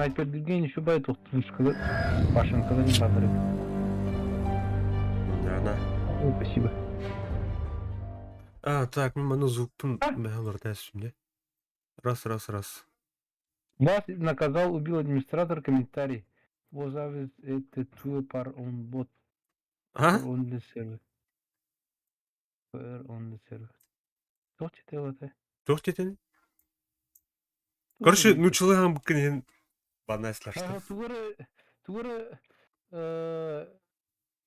Снайпердирген еще бай тохтушкалы башенкалы не бадры. Да, да. Ой, спасибо. А, так, мен маны звукпын бәһә олорда şimdi. Раз, раз, раз. Вас наказал, убил администратор комментарий. Возавис это твой пар он бот. А? Only server. Only server. Туох диэтэ Туох диэтин? Короче, нучылы хаамбыккын иһин банна слаштым. Тугары тугары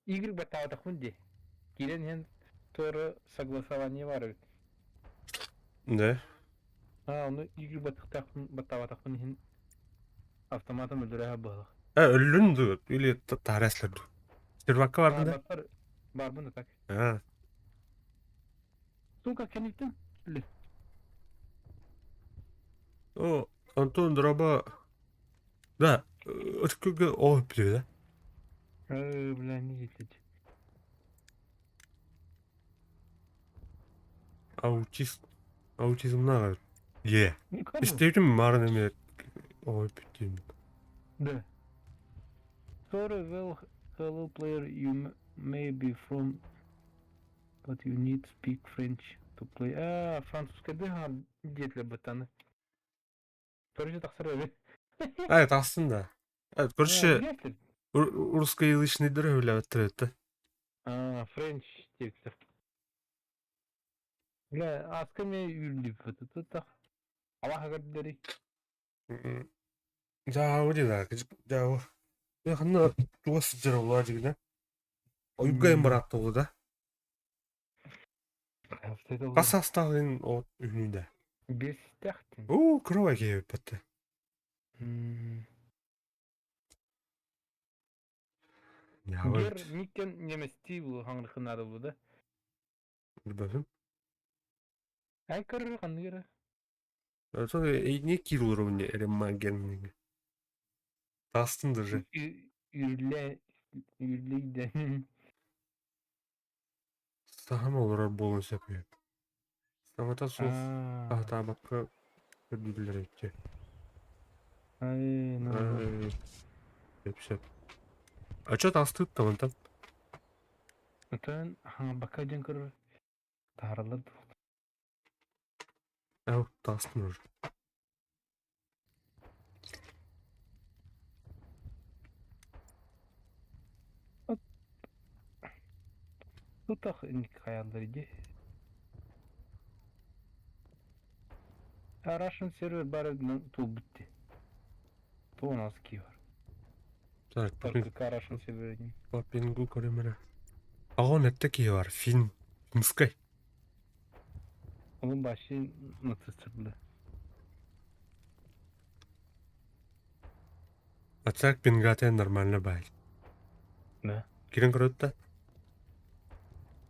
Игорь баттаабатахпын дии. Киирэн иһэн туора согласование баар эбит. Да. А, ону Игорь баттахтаахпын баттаабатахпын иһин автоматом өлөрө быһалах. Э, өллүн дуу или таарайслар дуу? Сервакка бардын да? Баар барбын да так. А. Сука, кэнниттэн Или. О, Антон дроба. Да, өткүгө о биле да. Э, бля, не жетеді. Аутист. Аутизмнага. Е. Ну, кому? Истебитим марын эме ой бүтүм. Да. Sorry, well, hello player, you may be from, but you need speak French to play. А, французская диэтлер бытаны. Короче, тахсар эбит. Ай, тахсын да. Короче, русскоязычныйдары үлэбэттэр этэ. А, French диэбиттэр. Бля, аска эмиэ үүрдүбүт тутах. Алаха көрдөрүй. Дьаабы дии дьаабы. Ханна туга сылдьар буолуо дьигинэ. Ойугайын барааттабыла да. Хас саастааҕын от үһүнүү да. Биэстэхтин. Оо, кыра киһи эбиппэттэ. Гер Миккен немести бу хаҥырхынаары бу да. Билбэппин. Ай көрөр ханнык эрэ. Сол не киирулар ремаген. Тастын даже. Үрлэ үрлейден. Саһам олорор буолуон сөп үһү. Саҥата суох аһатаабакка көрдүүллэр эбит Ай, ну. Сөп сөп. А чё тастыыт да мантан? Отон хаҥарбакка диэн көрөр таһаараллар дуо? Ау, тастын уже. Тутах хайаллар дии. Russian сервер бары туолбут дии. Туон кии бар. Так, Только Russian сервер диэн. По пингу көрөмөрө. Аҕон этте киһи бар, фин, финскай. Onun başı нацистырды. А так пингатен нормально бай. Да. Кирен көрөт да?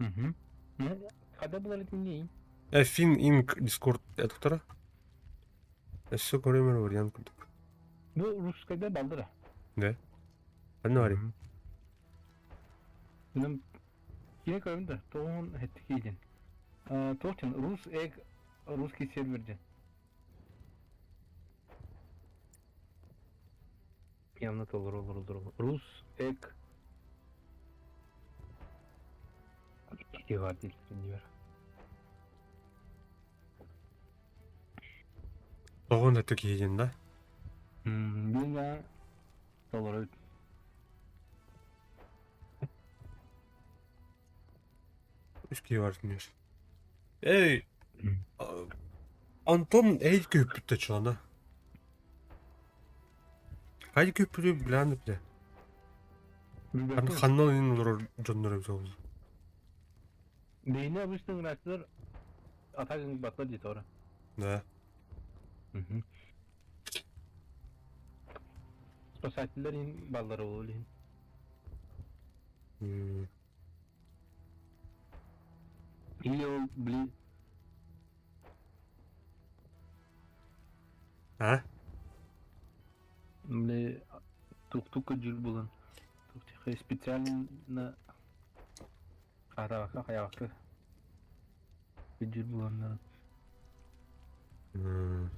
Угу. Ну, когда было не. Э, фин инк дискорд этуктара. Өссө көрөмөр вариант курдук. Бу русскайда балдыра. Да. Ханна барый? Меним кире көрөм да, тоҕун хэттики диэн. Туох рус эг русский сервер диэн. Явно толору олору Рус эг кити бар диир. Тоҕун эттики диэн да? Мен толору. Үс киһи бар диир. Эй, Антон эй көппүттэ чуона. Хай көппүтү билэн бile. Ханна ин олорор дьоннор эбит ол. Бейне обычно игрателер атагын батла дейді ора. Да. Спасательдер ин баллары ол М, Или ол, блин, А? бли, тук-тук жүр булан. Тук специально Атабакка хаябакка жүр буланнар. М.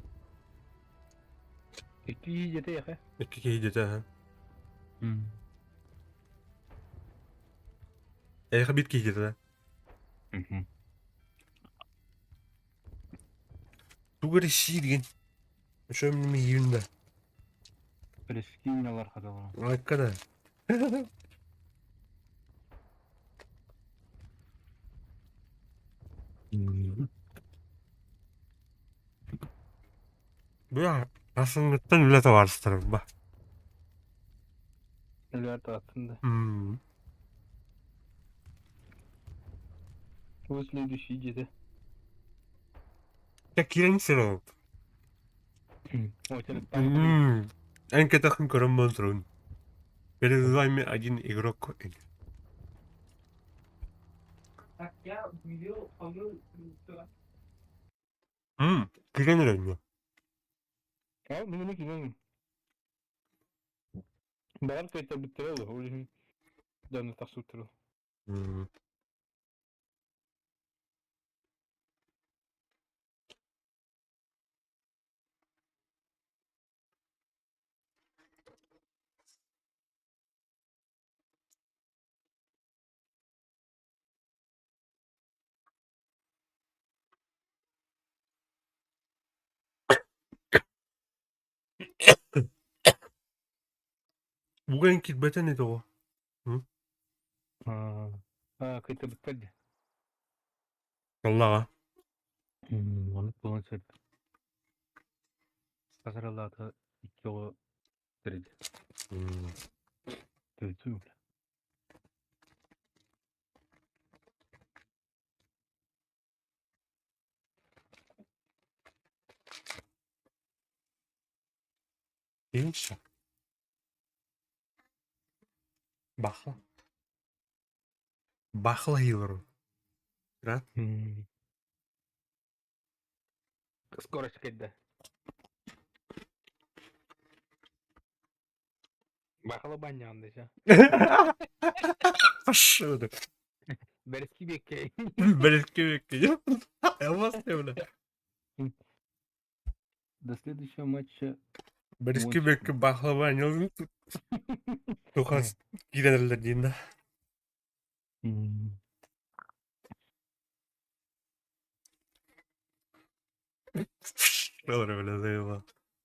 Икки киһи дьиэтэ яхэ. Икки киһи дьиэтэ аһа. Эйиэхэ биир киһи дьиэтэ да? Тугу эрэ сииргин. Өшөм миигин да. Прескинялар хаталар. Айка да. Бля, асыңыттан үлэ табаарыстарым ба. Үлэ тааттын да. Вот следующий дьиэтэ. Дьэ киирэн сир Эн кэтэххин көрөн баран турабын. Перед вами один игрок. Киирэн эрэн А, мин киирэн. Баҕар кыайтарбыттара ол иһин дьону тахсыбыттара. Буган киирбэтэн ити оҕо. Аа, кыайтарбыттар дии. Аллаҕа. Оннук буолуон сөп. Сахаралаата икки оҕо тэрийдэ. Төрүтү Инша. Бахла. Бахла Хилору. Да? Скорость кэллэ. Бахала банньаҕын десе. Пошел ты. Бэрэски биэккэ. Бэрэски биэккэ. Алмаз бля. До следующего матча. Бэрэски биэккэ бахла банньаҕын. Тухас киирэн эрэллэр диин да.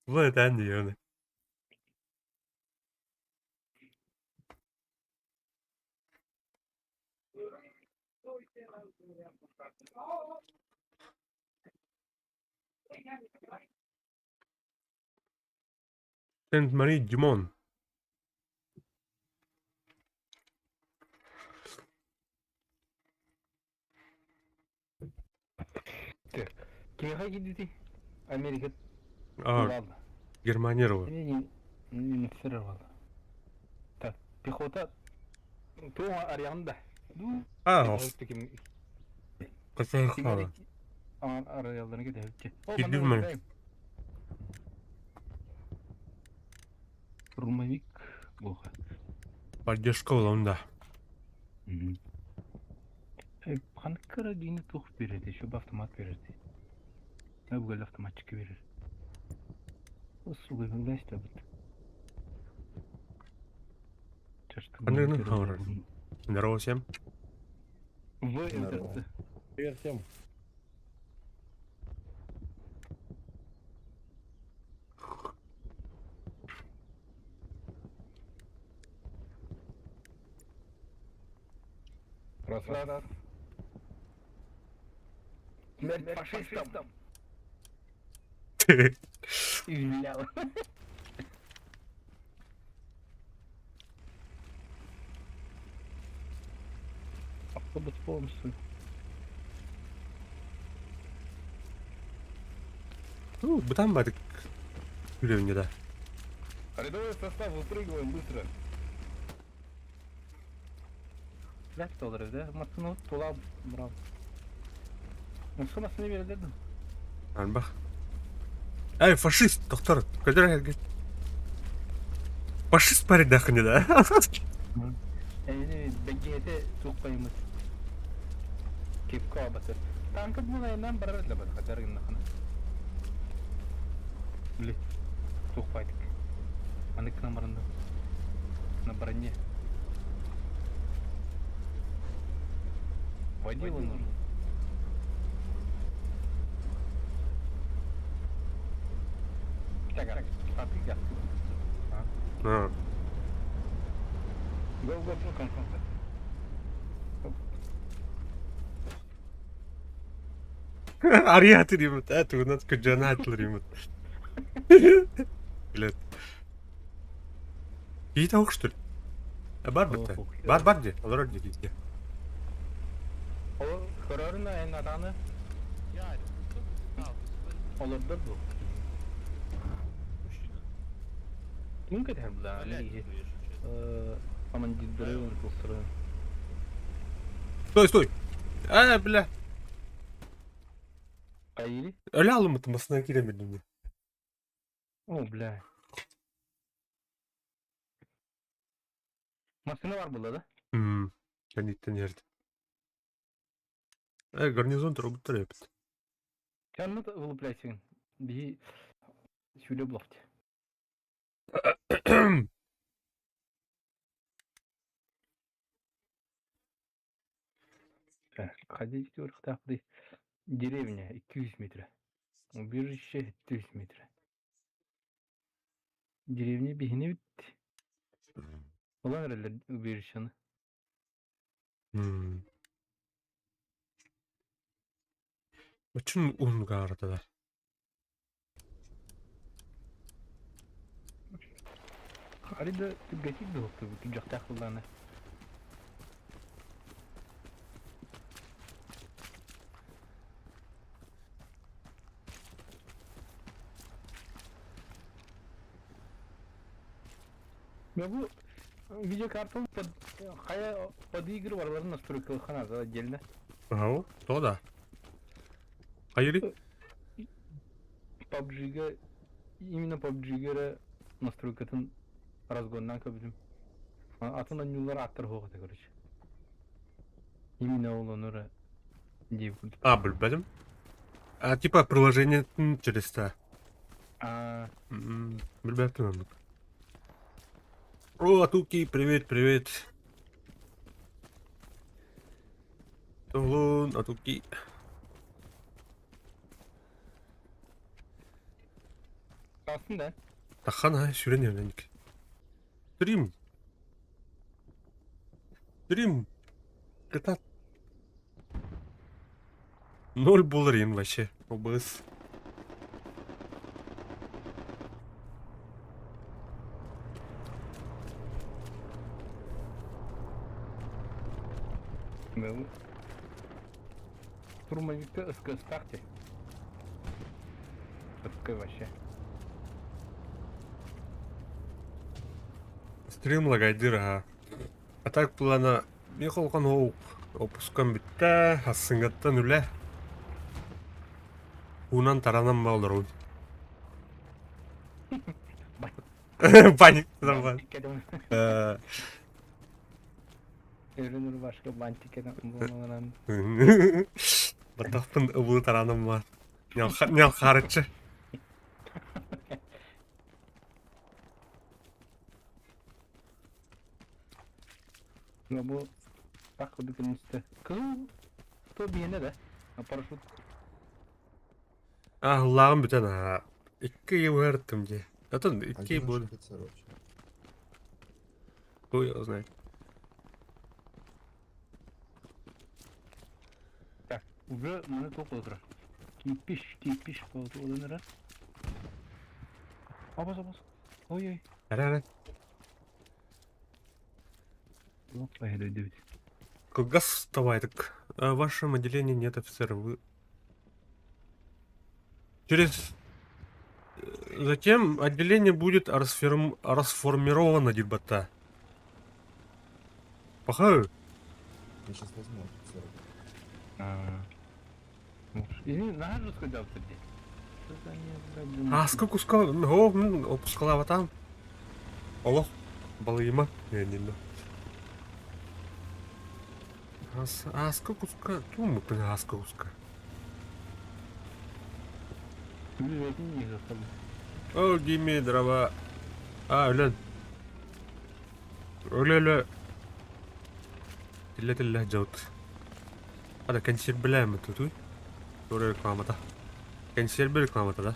Бу этэн диэни. Сент-Мари Дюмон. Киэхэ киирдити Америка А, Германия рова. Немецтер Так, пехота туох арыйаҕын да? А, Касай Арыйалларын кэтэһэбитчэ. Кирдим Штурмовик плохо. Поддержка улам да. Ханнык карабины туох биэрэрий? Чтобы автомат биэрэрий. Өбүгэлэр автоматчика биэрэр. Сука, когда истэбит? Ханныгын хаҥарар? Здорово всем. В МТЦ. Привет всем. Раз, раз. Смерть фашистам! Извинял. Автобус полностью. Ну, бытан бардык. Күлөбүнэ да. Рядовой состав, выпрыгиваем быстро. Бэрт доллар да? Массыына тула брал. Массыына массыына биэрэллэр да? Арбах. Эй, фашист, доктор, көтөр эргэ. Фашист паридахыны да. Эйни бэгиэтэ туох байымыт. Кепка абаты. Танка булайынан барар лабат хатар гыннахына. Били. Туох баайдык. Маннык гынан баран да на броне. Водила нужен. Так, а ты газ. А. Go, go, go, come, come. Арыйаатыр юмут, ээ тугунан кыдьанаатылар юмут. Блядь. Киһитэ ох что ли? Бар бытта. Бар бар дии, олорор дии киһитэ. Ол көрөрүн эн атааны олордор бу. Ким кэтэһэр бу киһи командирдары тулсырын. Стой, стой! А, бля. Айыли? Өлө алыммытым басынан киирэн билдим. О, бля. Машина бар буолла да? М, кэнниттэн иһэрдим. Э, гарнизон туругуттар эбит. Кэннэ вылупляйсың. Биһи сүлэ булахти. Ходить үрэхтээхпитий деревня 200 метрэ, убежище 700 метрэ. Деревня биһини эбит. Ылан эрэллэр убежищены. М. Очень уһуннук Арыйда түргэтик да күрдьэхтээх буоллаҕына. Я бу видеокартаны под хайа подыигры барыларын настройкалыахха наада отдельно. Ага, то да. Хайыри? PUBG-га именно PUBG-га эрэ настройкатын разгоннаан көрбүтүм. Атын оонньуулар ааттар суох этэ короче. Именно ол ону эрэ диэбит курдук. А, билбэтим. А, типа приложение через та. А, Билбэппин оннук. О, Атуки, привет, привет. Туһун, Атуки. Kalsın да. Тахан ай сүрэн иһэлэник. Стрим. Стрим. Кытат. Ноль буларин вообще. ОБС. Был. Штурмовикка СК ставьте. СК вообще. Стрим лагайдыр аха. А так плана мен холхан оук опускан бүттэ, ассыҥҥаттан үлэ. Уунан таранан бааларун. Паник бар. Э, Өрүнүр башка бантик буолан. Баттахпын ыбылы тараным бар. Нялхарыччы. Ну бу так курдук үстэ. Кыл то биэнэ да. Парашют. А, лааҕым бүтэн аа. Икки ый уһартым дии. Атын А икки где наш буолла. офицер вообще? Хуй его знает. Так, уже маны туох буола Кипиш, кипиш буолан Абас, абас. Ой-ой. Эрэ эрэ. Туох баһыйда Кылгас давай так. В вашем отделении нет офицера. Вы... Через... Затем отделение будет расформировано, дебата. Пахаю. Я сейчас возьму офицера. Извини, наһаа жестко дии. А, сколько куска... О, опускалаабатам. Олох. Балыйма. Не, не. Аска куска. Тум, аска куска. Үлэтин не заставлю. Oh, give me дрова. А, өлөн. Өлө-өлө. Тиллэ-тиллэ дьаут. Ада кэнсиэрбэлээммит тутуй. Туора рекламата. Кэнсиэрбэ рекламата да?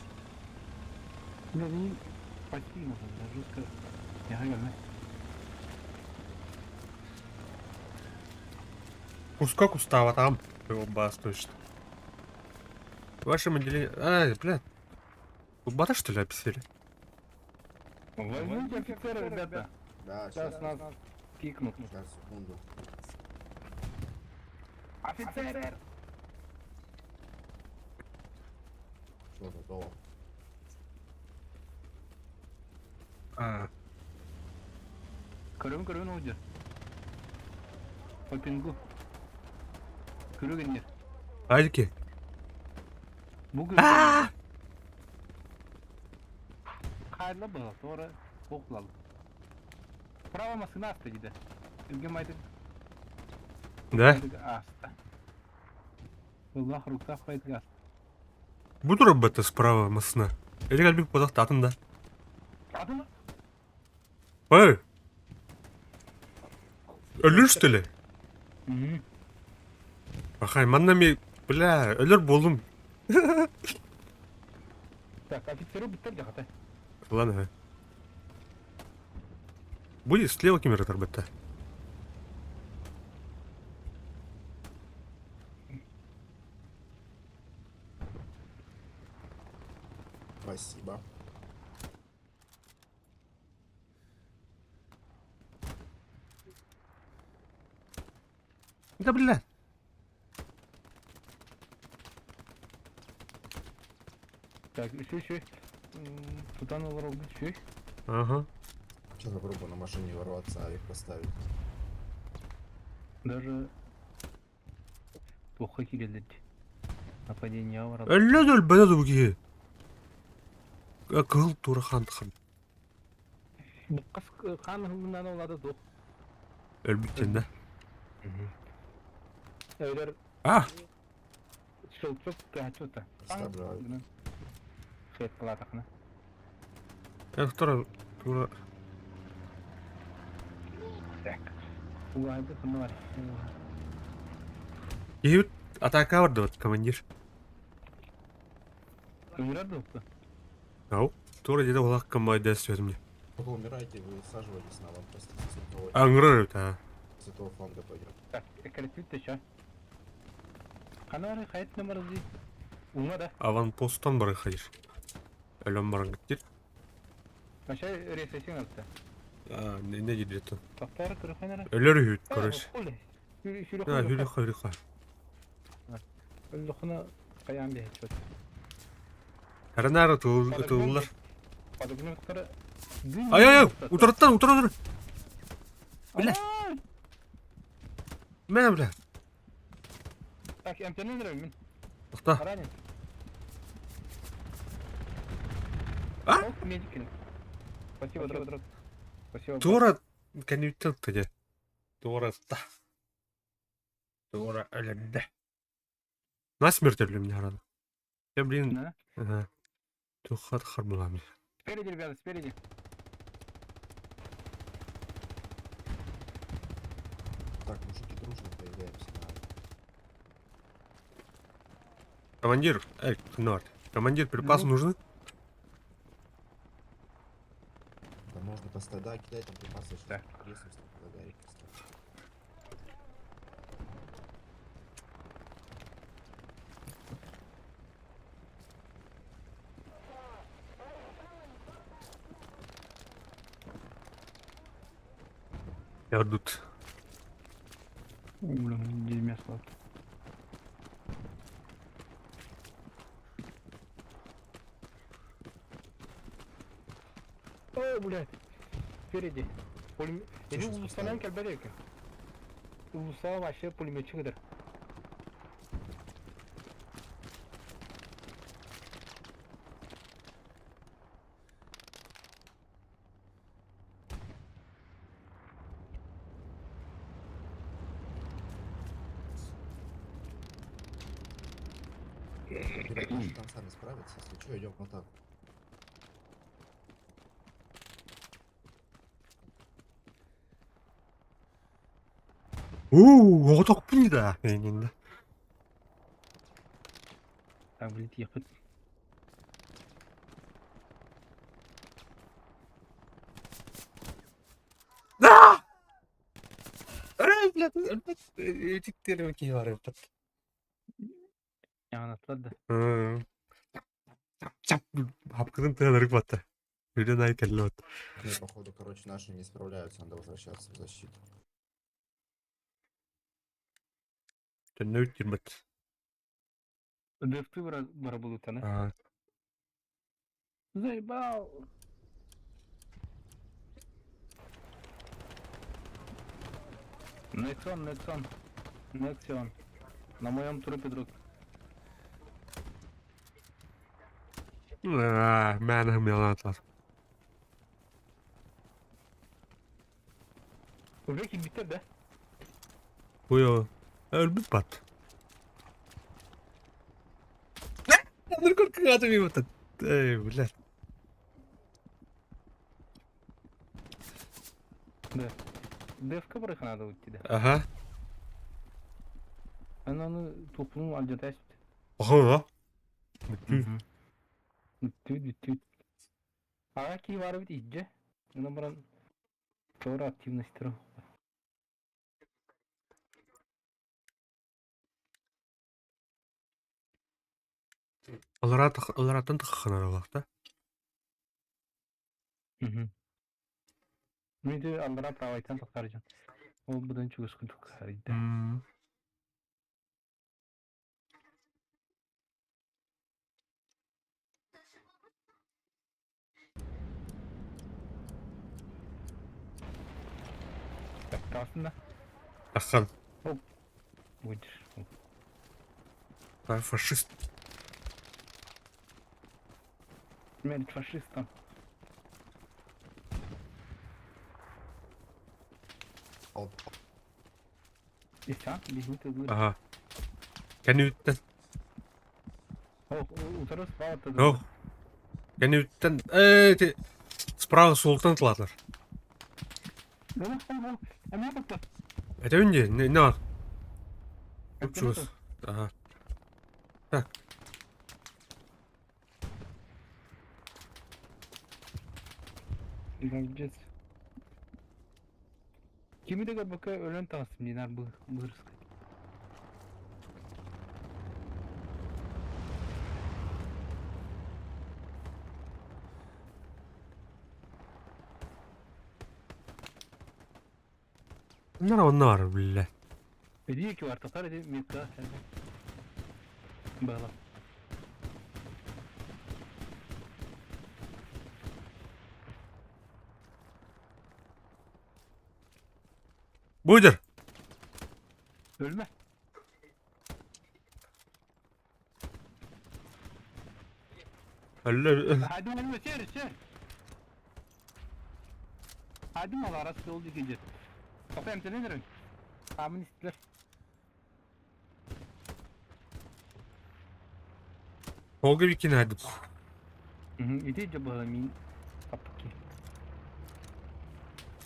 Да, не почти можно, жестко. Я говорю, Куска кустаабатаҕым. Баас точно. В вашем отделении... А, блядь. Кубата, что ли, обсели? Возьмите офицера, ребята. Да, Сейчас сейчас. нас кикнут. Сейчас, секунду. Офицер! Все, готово. А, Көрөм көрөм уйдер. По пингу. Көрөгөннер. Айки. Бу А! Хайла было, тора хоклал. Право машина стоит, Илгем айтып Да? аста. Аллах руках айтып аста. Буду работать справа масына. Или калбик подах татын да. Адым Эй! Өлөр что ли? Мгм. Ахай, манна ми, бля, өлөр болдум. Так, офицеру биттер жаката. Ладно. Будет слева кемер тарбатта. Спасибо. Да, бля. Так, еще, еще. Тутан олар еще. Ага. Сейчас попробую на машине ворваться, а их поставить. Даже плохо кирелдер. Нападение бар. Өллө дөл бәдә дуги. Кыл тура хан хан. Бу кас кан хылынан олады дух. Өлбүттен да. Öyle А, щелчок пятюта. Оставляю. Хет платахна. я тура тура. Так. Улайды хынар. Ебет атака барды вот командир. Өмүрөр дуқты. Ау. Тура деде олақ командир сөзімде. Пока умираете, вы усаживайтесь на аванпост. С этого, Аңгырыр а. с этого фланга пойдем. Так, экретит еще. Канары хайт номер Уңа да. Аванпосттан бары ходишь. Өлөм баран гиттир. Вообще ресесин алты. А, не не деді. Тоқтары түрханара. Өлөр үт, короче. Күрөс. А, хүрі хүрі ха. Өллөхүнө каян бе чөт. Аранара туллар. Подогнуттары. Ай ай ай, утыраттан, утыр утыр. Бля. Мә, бля. Так, эмтенен мин. Тоқта. Ранен. А? Ок, медикин. Спасибо, друг. Спасибо. брат. Тура кәнүттен тыды. Тура та. Тура өлөнде. Насмерть өлүм не арада. Я, блин, Да. ага. Тухат харбулам. Спереди, ребята, спереди. Так, мужики, дружно появляемся на... Командир, эй, Норд. Командир, припасы Ну. нужны? Да можно поставить, да, кидай там припасы, сейчас Так. ресурс там Гарик поставь. Я тут. Блин, дерьме сладко. О, блядь. Спереди. Пулемет. Слушай, Или улустанан поставили. келбedi экен. Улуса вообще пулеметчик Ребят, наши там сами справятся, если что, идем в атаку. Уу, оҕотохпун да эйигин Так, блядь, ехать. Да! Эй, блядь, этиктерим киһи бар эбит. Яғанаттар да. Чап, хапкытын тыаларык батта. Үлэн ай кэллэ вот. Не, походу, короче, наши не справляются, надо возвращаться в защиту. Төннөбүт кирбэт. Дөфтү бара булутаны. Заебал. Нексон, Нексон. Нексион. На моем трупе, друг. Мээнэ хымыялаатылар. Уже кимбиттер да? Буйо өлбүт бат. Нұркөр кыгаты бит. Эй, блядь. Да. Девка барыха надо уйти, да. Ага. Аны тупун алдьата Ага. Бүттүбүт, бүттүбүт. Аҕа киһи баар эбит иһдьэ. Онон баран туора активностара. Алараттан тахханар олохта. Мин де аллара правайтан тахсарыжан. Ол будан чугас курдук сарыйда. Так, таҕыстын да? Таххан. Будешь. Фашист. Смерть фашистам. Истэҕин? Биһини тыллыыр. Аха. Кэнниттэн. О, утары справа О. Кэнниттэн э ти справа суолтан тылаатылар. Этэбин дии, не бар? Чугас. Аха. Так. Молодец. Кими да көрбөккө өлөн таҕыстым дии наар быырыска. Нара онно бар, бля. Эдии бар тахсар эти метка Было. Будер! Өлмө. Өллө. Hadi өлмө, сер, сер. Hadi mal arası oldu ikinci. Kafam seni nereye? Amin istiler. Холга викин хадып. Ити жабыла мин таппыки.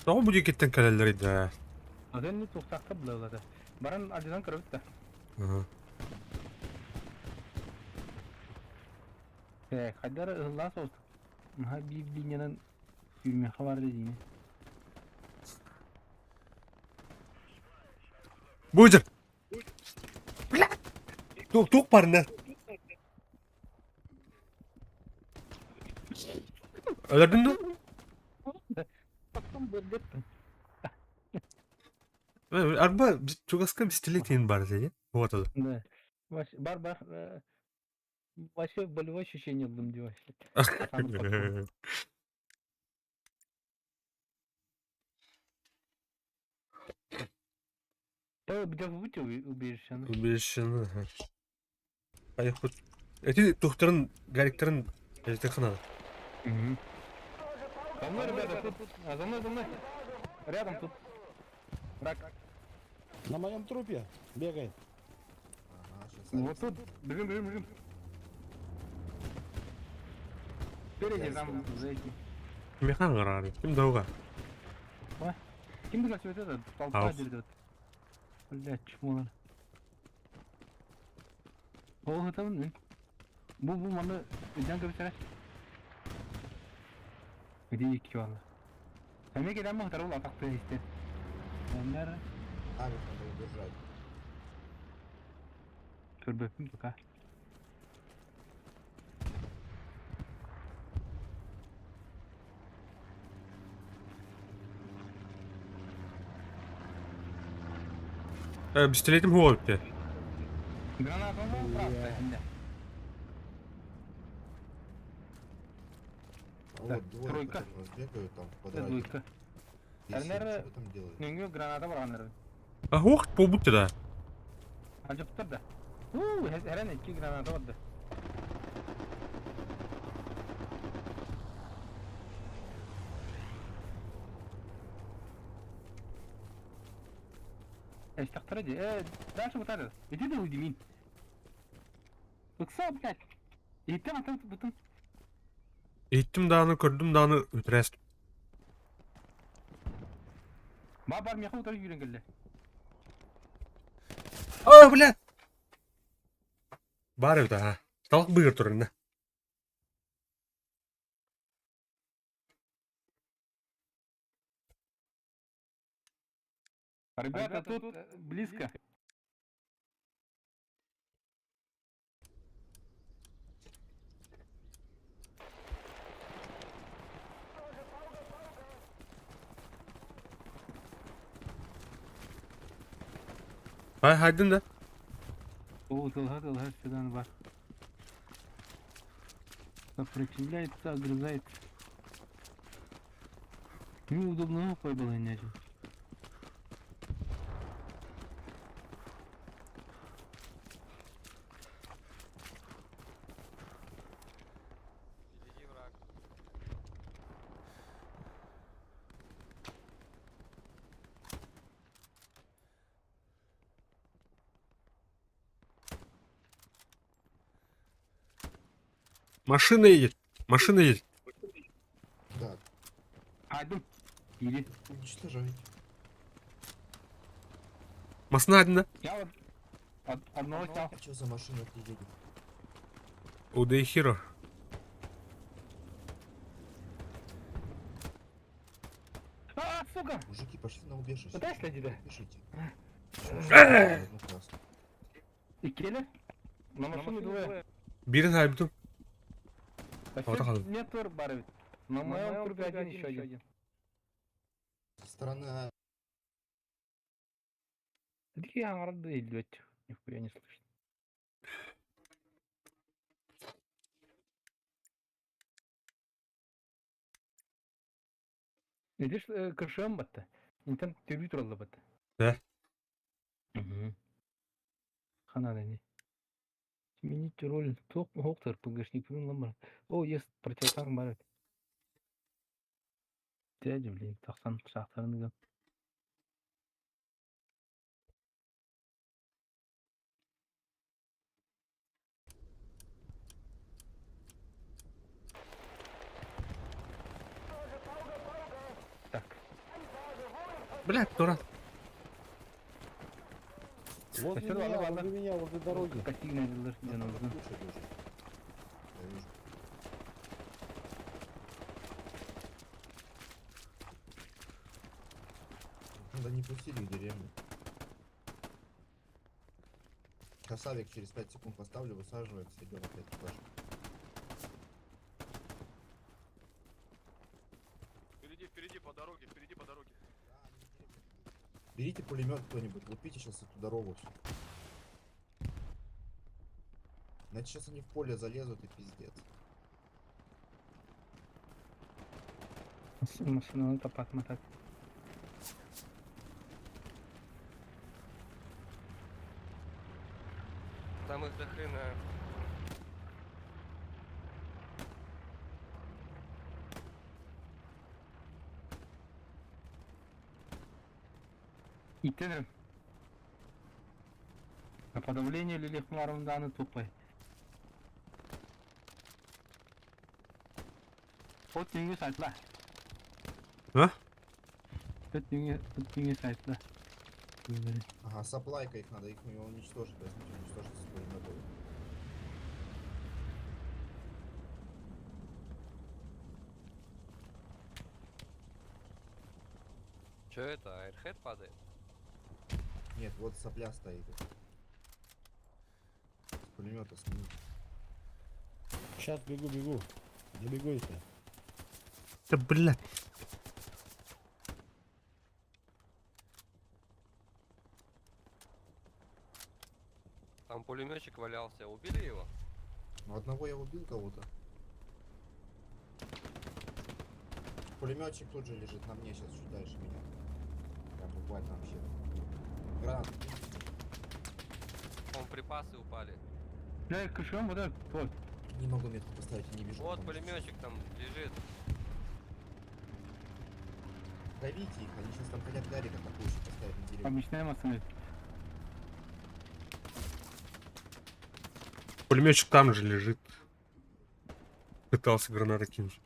Тоҕо бу диэкиттэн кэлэллэрий да? Атын не туохтаахта булаллар. Баран алдьатан көрөбүт да. Э, хайдара ыһыллаа соҕустук. Наһаа биир линиянан сүүрүмүөххэ баар диини. Бу Туох туох барына? Өлөрдүн дуу? Потом быргыттым. Арба чугаска пистолет бар дии. Вот это. Да. Бар бар. Вообще болевое ощущение ыллым дии вообще. Где убежище? Убежище. Поехал. Эти тухтарын, гариктарын ханада. За мной, ребята, тут, а, за мной, за мной. Рядом тут. Враг. На моем трупе бегает. Ага, сейчас. Вот тут. Бежим, бежим, бежим. Спереди там, за этим. Механ гарары. Ким дауга? Ким бігал вот это? Толпа Аух. дерет. Блядь, чмолар. Ол хатабын мин. Бу маны өйдөөн көбүсэрэ. Где икки баалар. Эмиэ кэлэн махтарыл атахтыы истэн. Өннөр Авик надо удержать. көрбөппүн пока. Пистолетим хуопте. Граната правда. А Так, вот двое, тройка. которые у нас бегают там в квадрате. Двойка. Здесь семь, Наверное, что вы там делаете? Нөҥүө граната бараннар. А хуох побутте да. Ажыптар да. Уу, хэрэн икки граната барды. Эстахтара ди. Дальше вот это. Иди да уйди мин. Ыкса, блядь. Иттен атын бутын. Иттим дааны көрдүм дааны үтүрээс. Ба бар меха утар yürен келді. А, блядь. Бар эбит а. Талак быгыр турар Ребята, тут близко. Хай хайдын да. О, тылга тылга сюда бар. Сопротивляется, огрызается. Неудобно было иначе. Впереди враг. Машина едет. Машина едет. Так, Хайдым. Или. уничтожайте. Масына один да. Я вот одного снял. А что за машина едет? Удайхиро. А, сука! Мужики, пошли на убежище. Пытайся следить, да? Пишите. Одну красную. И келе? На машине двое. Бирин хайбытым. Вообще Вот метр бар ведь. На моем трупе один, еще один. Со стороны А. Такие ангарды идет. Нихуя не слышно. Видишь, КШМ батта. Интен тюрби туралла батта. Да. Угу. Хана не. Сменить роль. Тоқ хоқтар ПГшник ламар. О, есть противотанк бар. Дядя, блин, тақсан шақтарını Так. Блядь, дура. Возле Спасибо, меня, ладно, возле меня, возле дороги. Костигна Нам где надо нужно. кушать уже. Я вижу. Надо не пустили в деревню. Красавик через 5 секунд поставлю, высаживается, идем опять туда же. Впереди, впереди по дороге, впереди по дороге. Берите пулемет кто-нибудь, лупите сейчас эту дорогу всю. Иначе сейчас они в поле залезут и пиздец. Машинаны тапатма так. Там их до хрена. Иттенрим. На подавление лилихмарымданы тупай. От дүнгө сайтла. А? От дүнгө сайтла. Ага, саплайка их надо, их уничтожить, возьмите, уничтожите с пулемета. Че это, аирхед падает? Нет, вот сопля стоит. С пулемета сними. Сейчас бегу, бегу. Добегу если. Да, блядь. Там пулеметчик валялся, убили его? Ну, одного я убил кого-то. Пулеметчик тут же лежит на мне сейчас, чуть дальше меня. Прям буквально вообще. Гранату киньте. Там припасы упали. Бля, кышым вот так, вот. Не могу метку поставить, я не вижу. Вот потому что- пулеметчик там лежит. Давите их, они сейчас там хотят Гарик атакующий поставить на деревню. Обычная масса. Пулеметчик там же лежит. Пытался гранаты кинуть.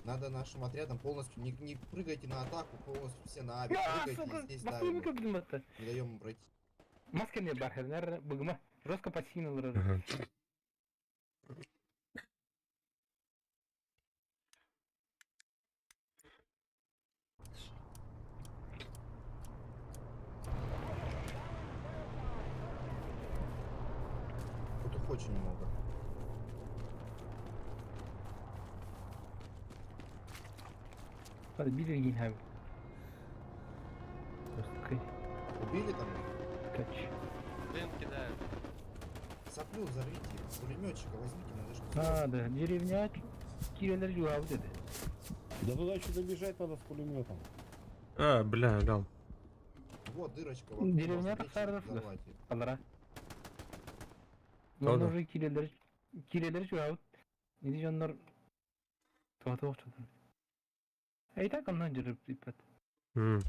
Надо нашим отрядом полностью, не, не прыгайте на атаку, полностью все на авик, А, прыгайте сука, и здесь давим. басымка их. Не даем им пройти. Маска не бахер, наверное, быгма. Жестко подсинул. Ага. Тут их очень много. Подбили гинхаб. Жесткий Убили там их? кач. Дым кидают. Соплю взорвите, пулеметчика возьмите, надо же А, да, деревня кирелер жуав dedi. Да туда еще добежать надо с пулеметом. А, бля, дал. Вот дырочка. в окне, Деревня можно так лечь и сарда взорвать её. Алара. Да, да. Оны уже кирелер кирелер жуав. Иди жоннор туата окчудан. Эй так оннан жүрүп ипат. М.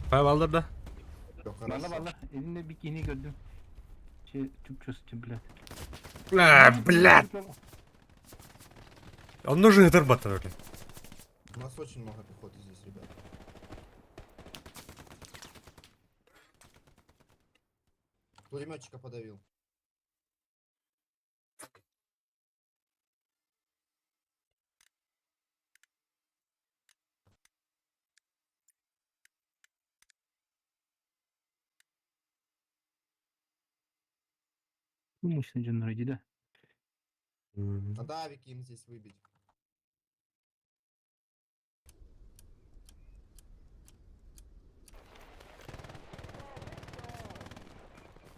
Павел, да? Всё, Valla хорошо. valla elinde bir yeni gördüm. Şey Türkçesi блядь. А, блядь! Он нужен этот батар, блядь. У нас очень много пехоты здесь, ребят. Пулеметчика подавил. Bu мощный canlar да. М. Надо авики им здесь выбить.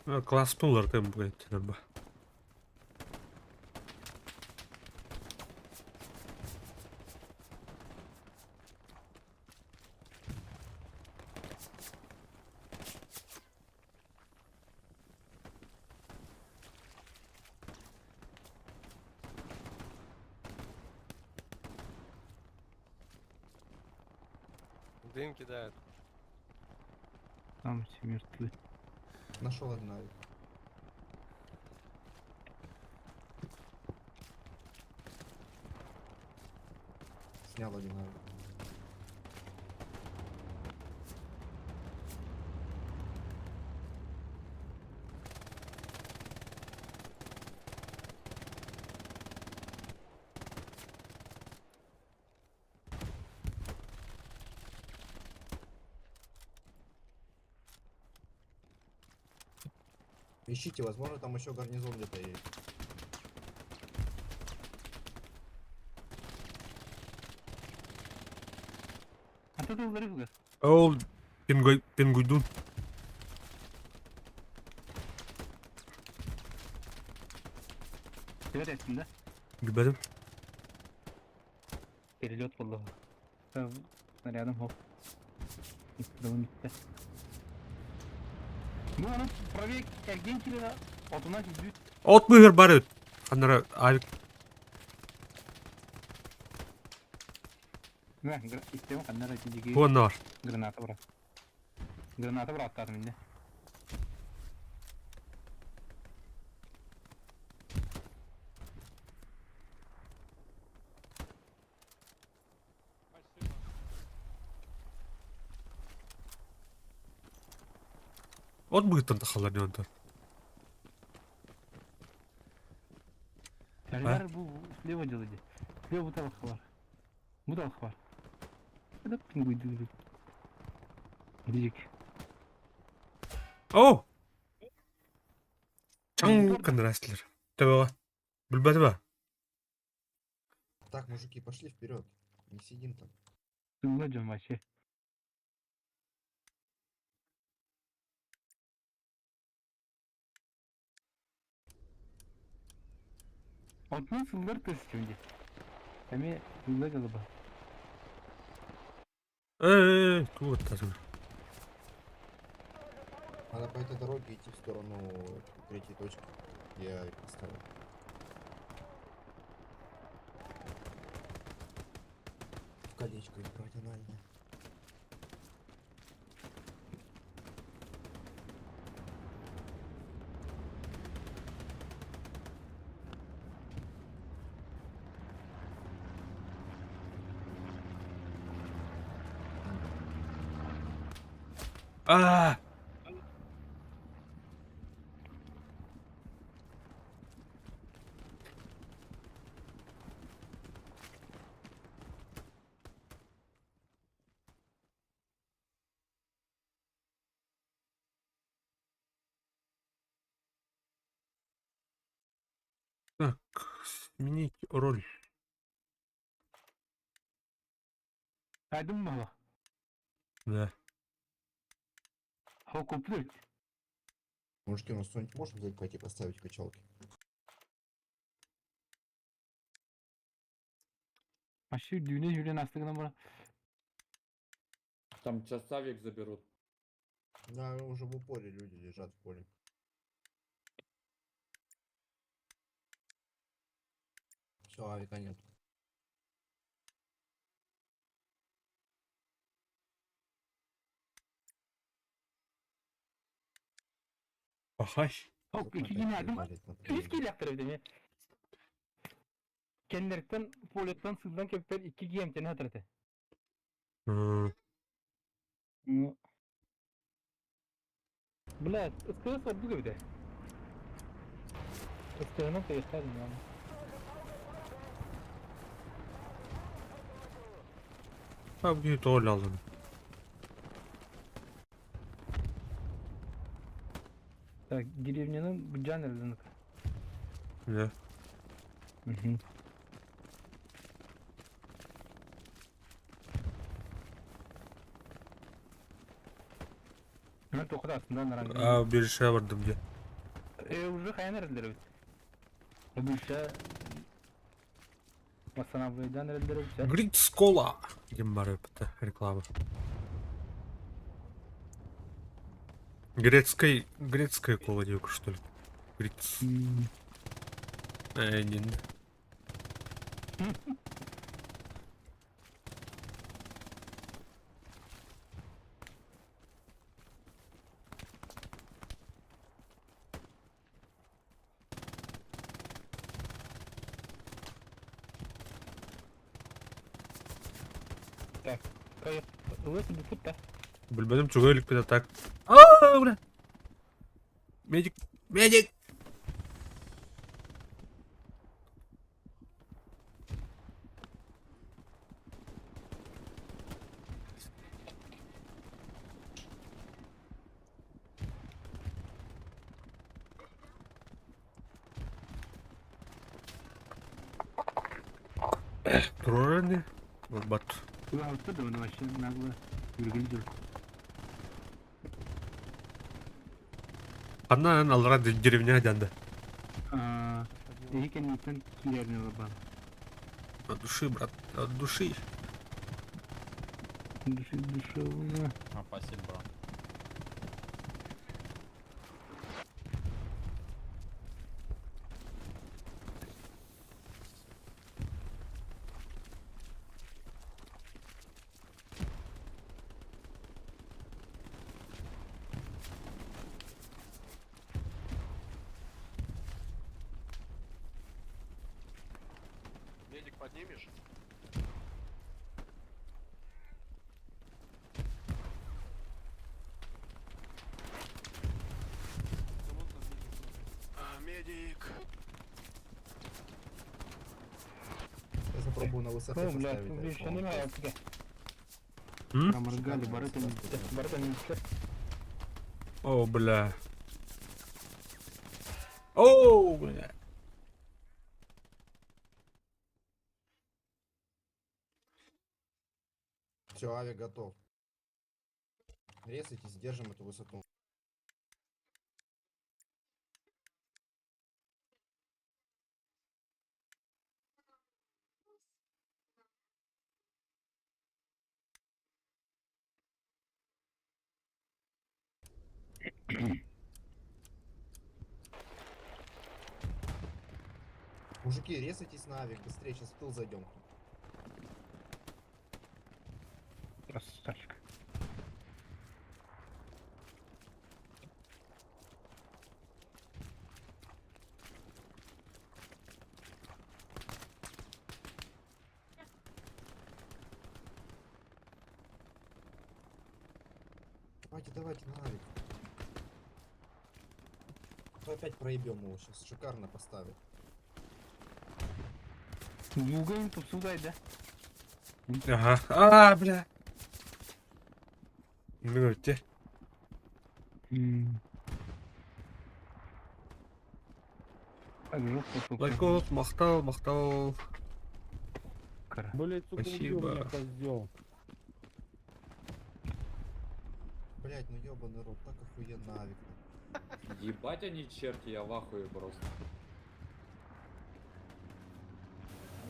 Ну, Класс пулар там, блядь, надо. Дым кидают. Там все мертвы. Нашел один авик. Снял один авик. Ищите, возможно, там еще гарнизон где-то есть. А тут взрыв Ол пингой, пингуйдун. Evet ettim Гибедим. Перелет был. Рядом хоп. Bitti. Bu onun правее ergen kirede otuna yüzü От мыгыр барыт. Ханнара авик Мэ, истиэм ханна эрэ ити Туонна бар. Граната быра. Граната быраттаатым инде. От быһыттан тахаллар дии онтон. Кэллэр бу слева делайте. Слева бутылка бар. Бутылка бар. Это пингуйды. Дик. О! Чаң кынырастылар. Төбөҕө. Билбэтим аа. Так, мужики, пошли вперед. Не сидим там. Сылла дьон вообще. Онтон сыллар тысяча дии. Эмиэ сылла дьылыба. Э, тугу ыттасың? Надо по этой дороге идти в сторону третьей точки, где я их поставил. В колечко их брать анально. Аа! Так, сменить роль. Айдым буолла. Да. Хокуплют. Мужики, у нас кто-нибудь может взять, пойти поставить качалки? Вообще дүүнэ жүлэн астыгынан бара. Там сейчас авик заберут. Да, уже в упоре люди лежат в поле. Все, авика нет. Пахай. Хок Тут икки опять кини айдым. перевалит на Үс подъезде. киилэхтэр эбит эмиэ. Кэннэриттэн полеттан сылдан кэптэр икки киэмтэн хатыраты. М, Бля, СКС ордук эбит. СКС-нан тыйыстадым яны. А, бу тоҕо алдым. Так, деревняны быдьаан эрэллэн. Да. Мгм. Мен тоқта астында наран. А, бирше бардым дии. Э, уже хайан эрэллэр эбит. Быша восстанавливайдан эрэллэр эбит. Гриц кола. Диэн баар эбит реклама. Грецкой, грецкая кола диэки что ли? Гриц. Э, не. Так, Ылыс бүпүт да. Билбэтим чугай иликпит так. А, бля. Медик, медик! Турар Бат. Улаһытта да оны вообще нагло үргүлдүр. Ханна аллара деревня дянда. Аа, эһи кэнниттэн киирэрин ылабан. От души, брат, от души. Души душевно. А, спасибо. Авик поднимешь? А, медик. Сейчас попробую на высоте О, блядь, поставить. видишь, iPhone. они меня М? Проморгали, барыта не барыта не О, бля. О, бля. Все, авик готов. Резайтесь, держим эту высоту. Мужики, резайтесь на авик, быстрее, сейчас в тыл зайдем. Красавчик. Давайте, давайте на авик. А то опять проебем его сейчас, шикарно поставит. Бугайын тупсугай, да? Ага. А, бля. Минутте. Так жестко, сука. Лайкос, махтал, махтал. Кара. Блять, сука, убил Спасибо. меня, козел. Блять, ну ебаный рот, так охуенно авик. Ебать они черти, я в ахуе просто.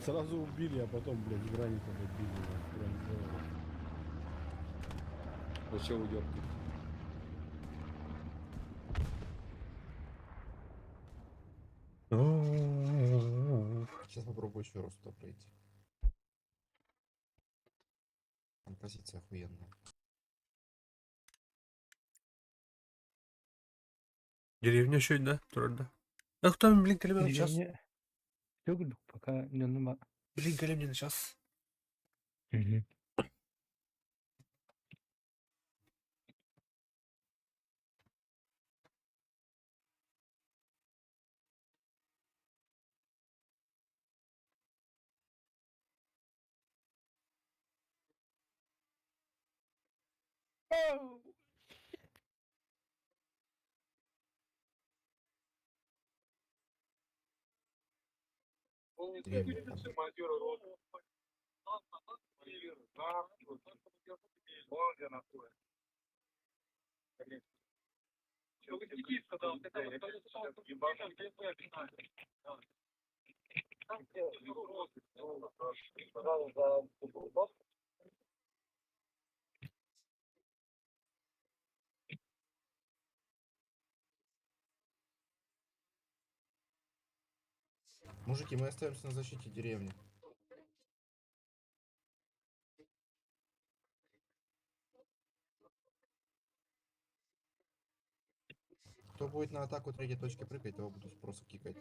Сразу убили, а потом, блядь, гранитом убили. нахуй, прям в голову. Вообще уёбки. Сейчас попробую еще раз туда пройти. Там позиция охуенная. Деревня еще, да? Трудно. А кто, блин, калибр сейчас? Деревня. Всё, пока не нема. Блин, калибр сейчас. Деревня там. Мужики, мы остаемся на защите деревни. Кто будет на атаку третьей точки прыгать, того буду просто кикать.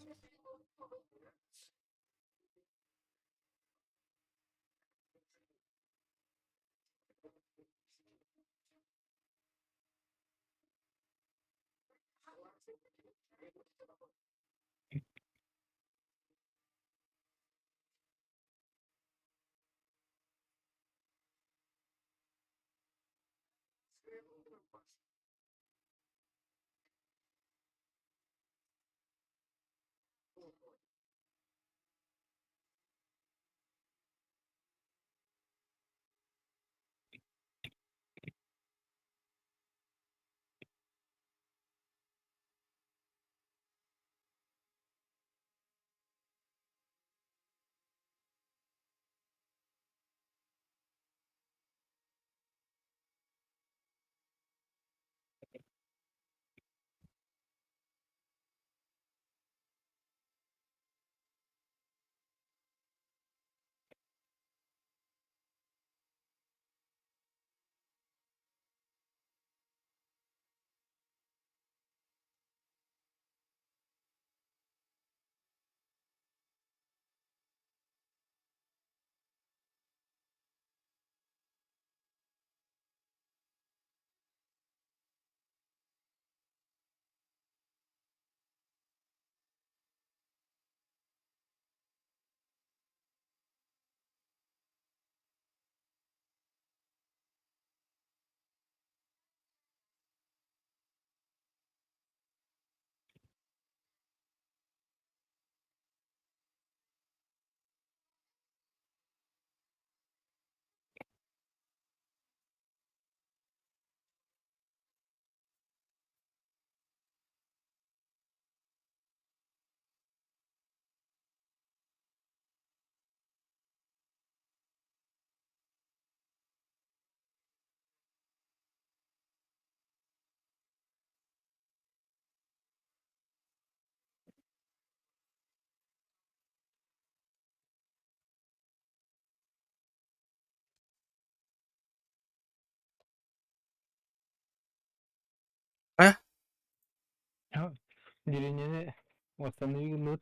Деревняны восстановили гынныбыт.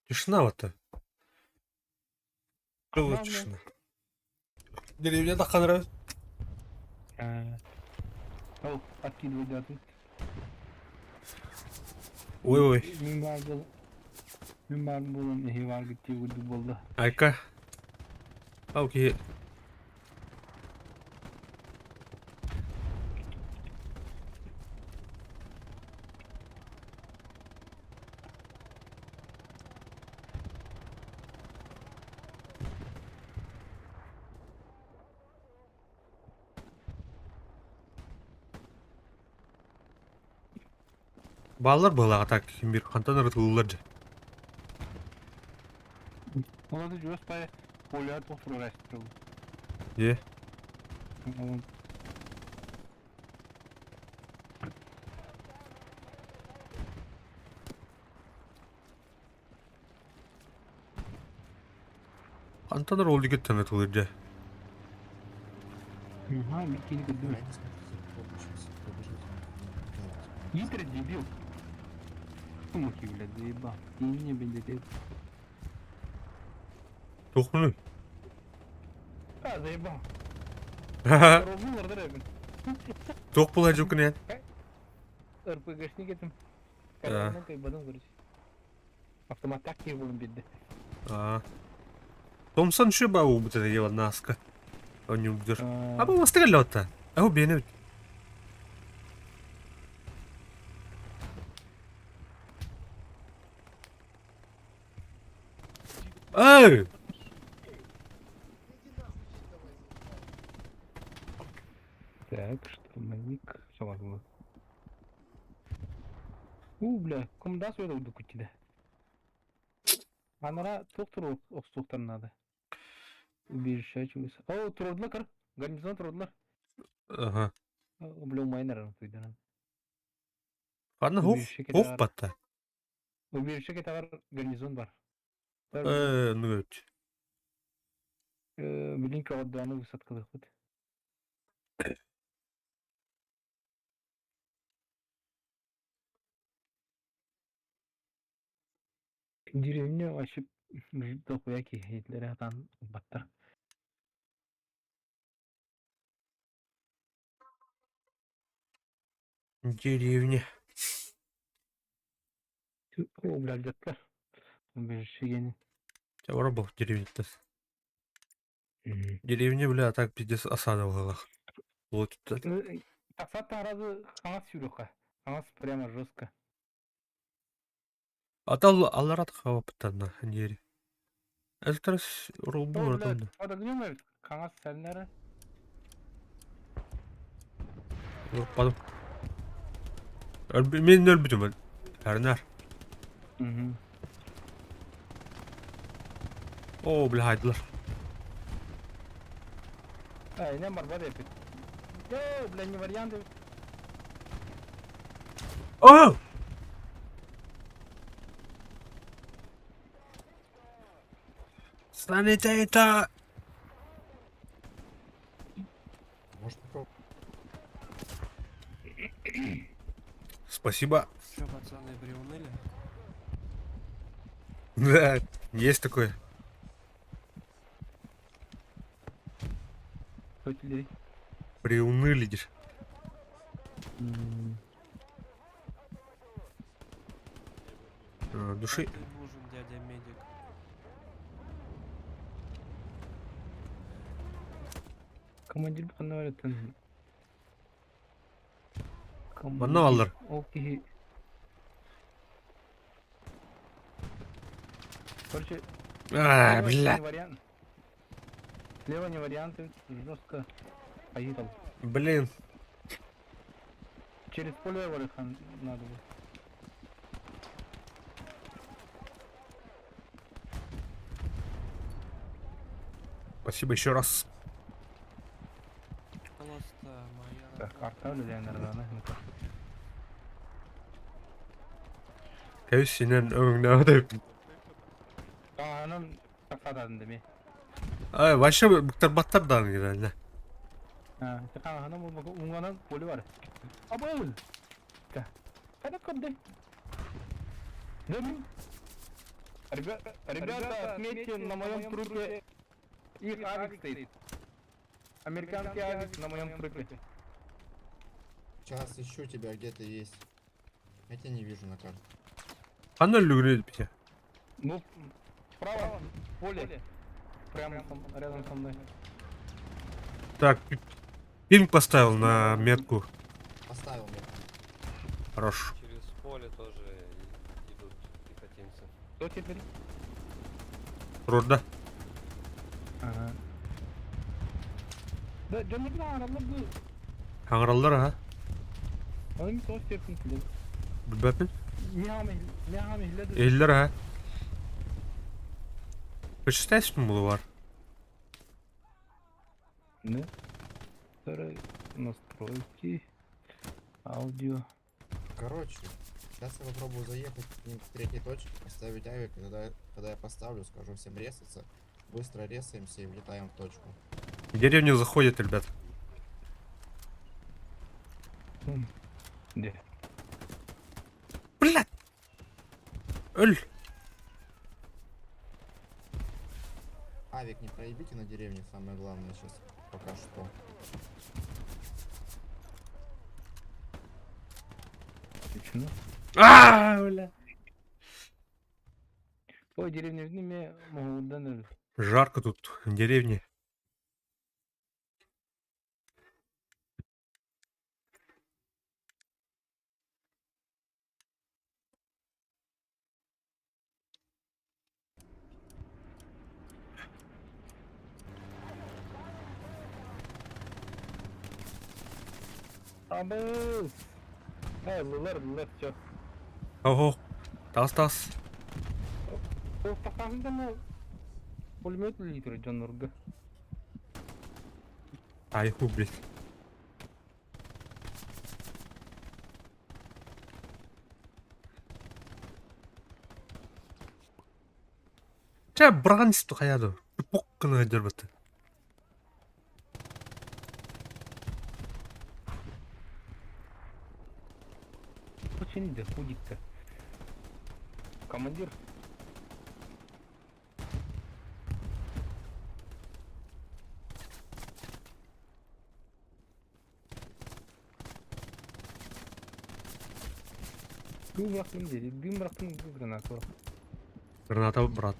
Тишина вот. Было Главное. тишина. Деревня так нравится. Ол откидывай даты. Ой-ой. Мин баар буол мин баар буолан эһи бааргыт дии курдук буолла. Айка. Окей. Бааллар быһылаах так ким бир хантан ырытыллар дьэ. Ол аты чугас пае поля туох турар Е. Хантан ол дигиттен ырытылыр дьэ. Ага, бикини көрдүм. Бля, не смотрите, попробуй сейчас пробежать. Гитлер дебил. Мухи, блядь, заебал. И не блядь. Тухмуну. А, заебал. Рогулар да ребят. Тух була жукунен. РПГшник этим. Да. Карабинын кайбадым, короче. Автомат так не булым бедді. А. Томсон шуба убыта ева наска. Они убдер. А бу мастыгаллота. А бене. Эй! Так, штурмовик. Все возьму. У, бля, кому да суйда уду кутида. Анара тух охсуқтар надо. Убежище чугас. О, турдулар кыр. Гарнизон турдулар. Ага. О, бля, умайнар туйдан. Ладно, хух, Убежище хух кетагар. батта. Убежище кетагар гарнизон бар. Ну өт. Билин каҕырдааны высадкалыахпыт. Деревня вообще дохуя киһилэрэ сатаан ылбаттар. Деревня. О, бля, алдьаттар. Убежище гени. Чавара был деревня-то. Деревня, бля, так пиздец осада была. Вот это. Тахсаат таһаразы хаҥас сүүрүөххэ. Хаҥас прямо жестко. Атал алларат хаваптанна дери. Это раз ролбу О, бля, ратонда. под огнем эбит. Хаҥас сэлнэрэ. Падым. Мен нөл бүтүм. Әрнәр. О, бля, хайдылар. А, инем барбат эпит. Йоо, бля, не вариант эбит. О! Санитета! Может попробовать? Спасибо. Че, пацаны, приуныли? Да, есть такое. Кто Приуныли, дишь. Души. Ты нужен, дядя медик. Командир ханна Манна аллар. Ол киһи. Короче, А, слева бля. не вариант. Слева не вариант, жестко поехал. Блин. Через поле Варихан надо было. Спасибо еще раз. Пожалуйста, моя Так, работа. арта үлэлээн нарадана. Кәйсинен өңнәде. Анан тақсададын деме. Ай, вообще буктар баттар да реально. А, тақағанан болмаса уңанан поле бар. Абыл! Қайда көрді? Да, Ребята, ребята, отметьте, на моем трупе их авик стоит. Американский авик на моем трупе. Сейчас ищу тебя, где ты есть. Я тебя не вижу на карте. Ханна өлүгүнэ бите. Ну, справа, в поле. Прямо рядом со мной. Так, пинг поставил на метку. Поставил мне. Хорош. Через поле тоже идут пехотинцы. Кто теперь? Рорда. Ага. Да, да не знаю, равно был. Хаҥараллар аха. Он не то степень, блин. Билбэппин. Не хам, Эллер аха. Почитайся булу бар. Ну. Второй настройки. Аудио. Короче, сейчас я попробую заехать к ним к третьей точке, поставить авик, и тогда, когда я поставлю, скажу всем резаться. Быстро резаемся и влетаем в точку. В деревню заходят, ребят. Где? Блядь! Өл! Авик не проебите на деревне, самое главное сейчас пока что. Включено. А, бля. Ой, деревня в ними могут данные. Жарко тут в деревне. Абы! Эй, лылар, лылар, все. Ого. Тас тас. Похоже, пулемет литр Джон Урга. Ай, ху, блядь. Чэ, браганис тухаяду. Пук гына дербет. Очень доходит-то. Командир. Дым бырахтым деді, дым бырахтым граната. Граната, брат.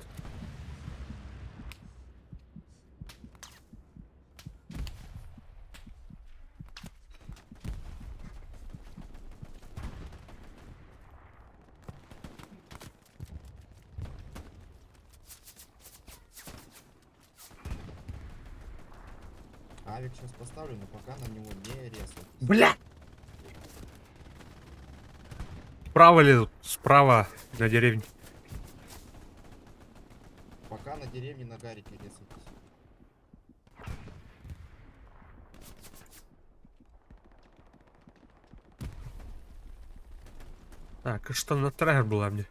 Авик сейчас поставлю, но пока на него не резайтесь. Бля! Справа лезут, справа на деревне. Пока на деревне на гарике резайтесь. Так, а что на трагер была мне?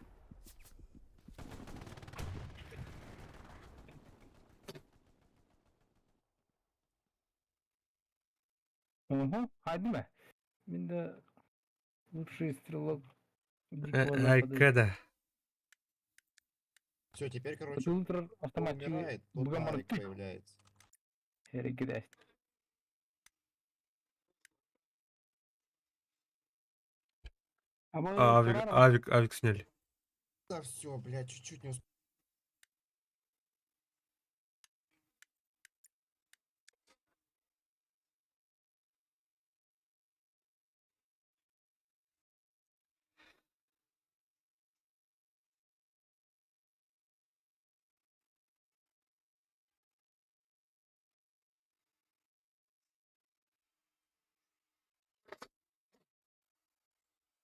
Угу, хадиме. Мен де лучший стрелок Дикого Запада. Айкеда. Все, теперь, короче, Утро кто автомат умирает, тот на бугамар авик появляется. грязь. Авик, авик, авик сняли. Да все, блядь, чуть-чуть не успел.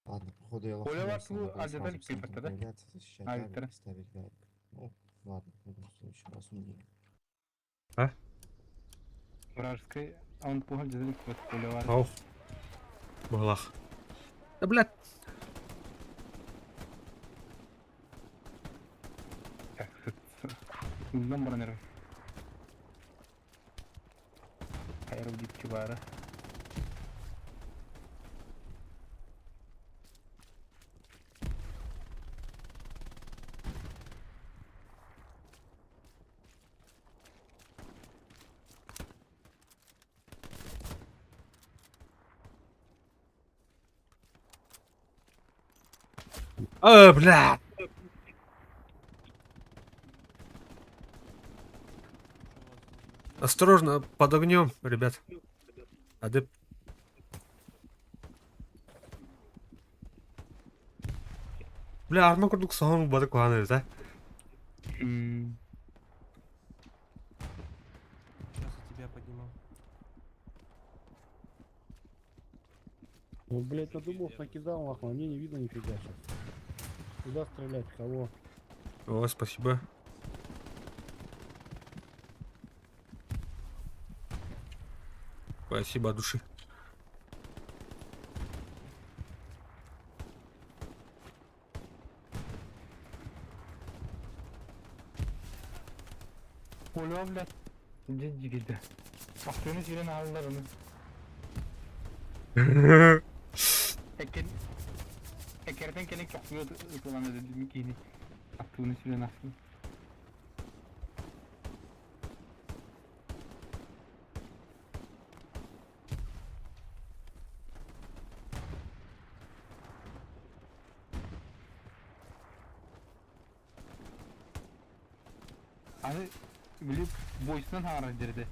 Ладно, походу я Оля, лоханулся, вас надо было а, сразу деталь в центр крепко, да? появляться, защищать А, авик Виктора. и ставить гарик. Ну, ладно, буду в следующий раз умнее. Вражеской, а он пугаль деталь вот пулевар. Ох. Балах. Да, блядь. Так, Номер Хайру Чувара. А, бля! Осторожно, под огнем, ребят. Адеп. Бля, арма курдук соһон ылбата куһаҕан эбит, а? Сейчас я тебя подниму. Вот, блядь, на дымов накидал, нахуй, а мне не видно нифига сейчас. Куда стрелять, кого? О, спасибо. Спасибо от души. Коля, блядь. Дьэ дьигидэ. Ахтыны сирен ааллар onu. Экен Экертен кэлин чохуйа ытылан эдэ киини. Ахтыны сирен ахсын. Аны били бойсунан хаҥарар дэрдэ.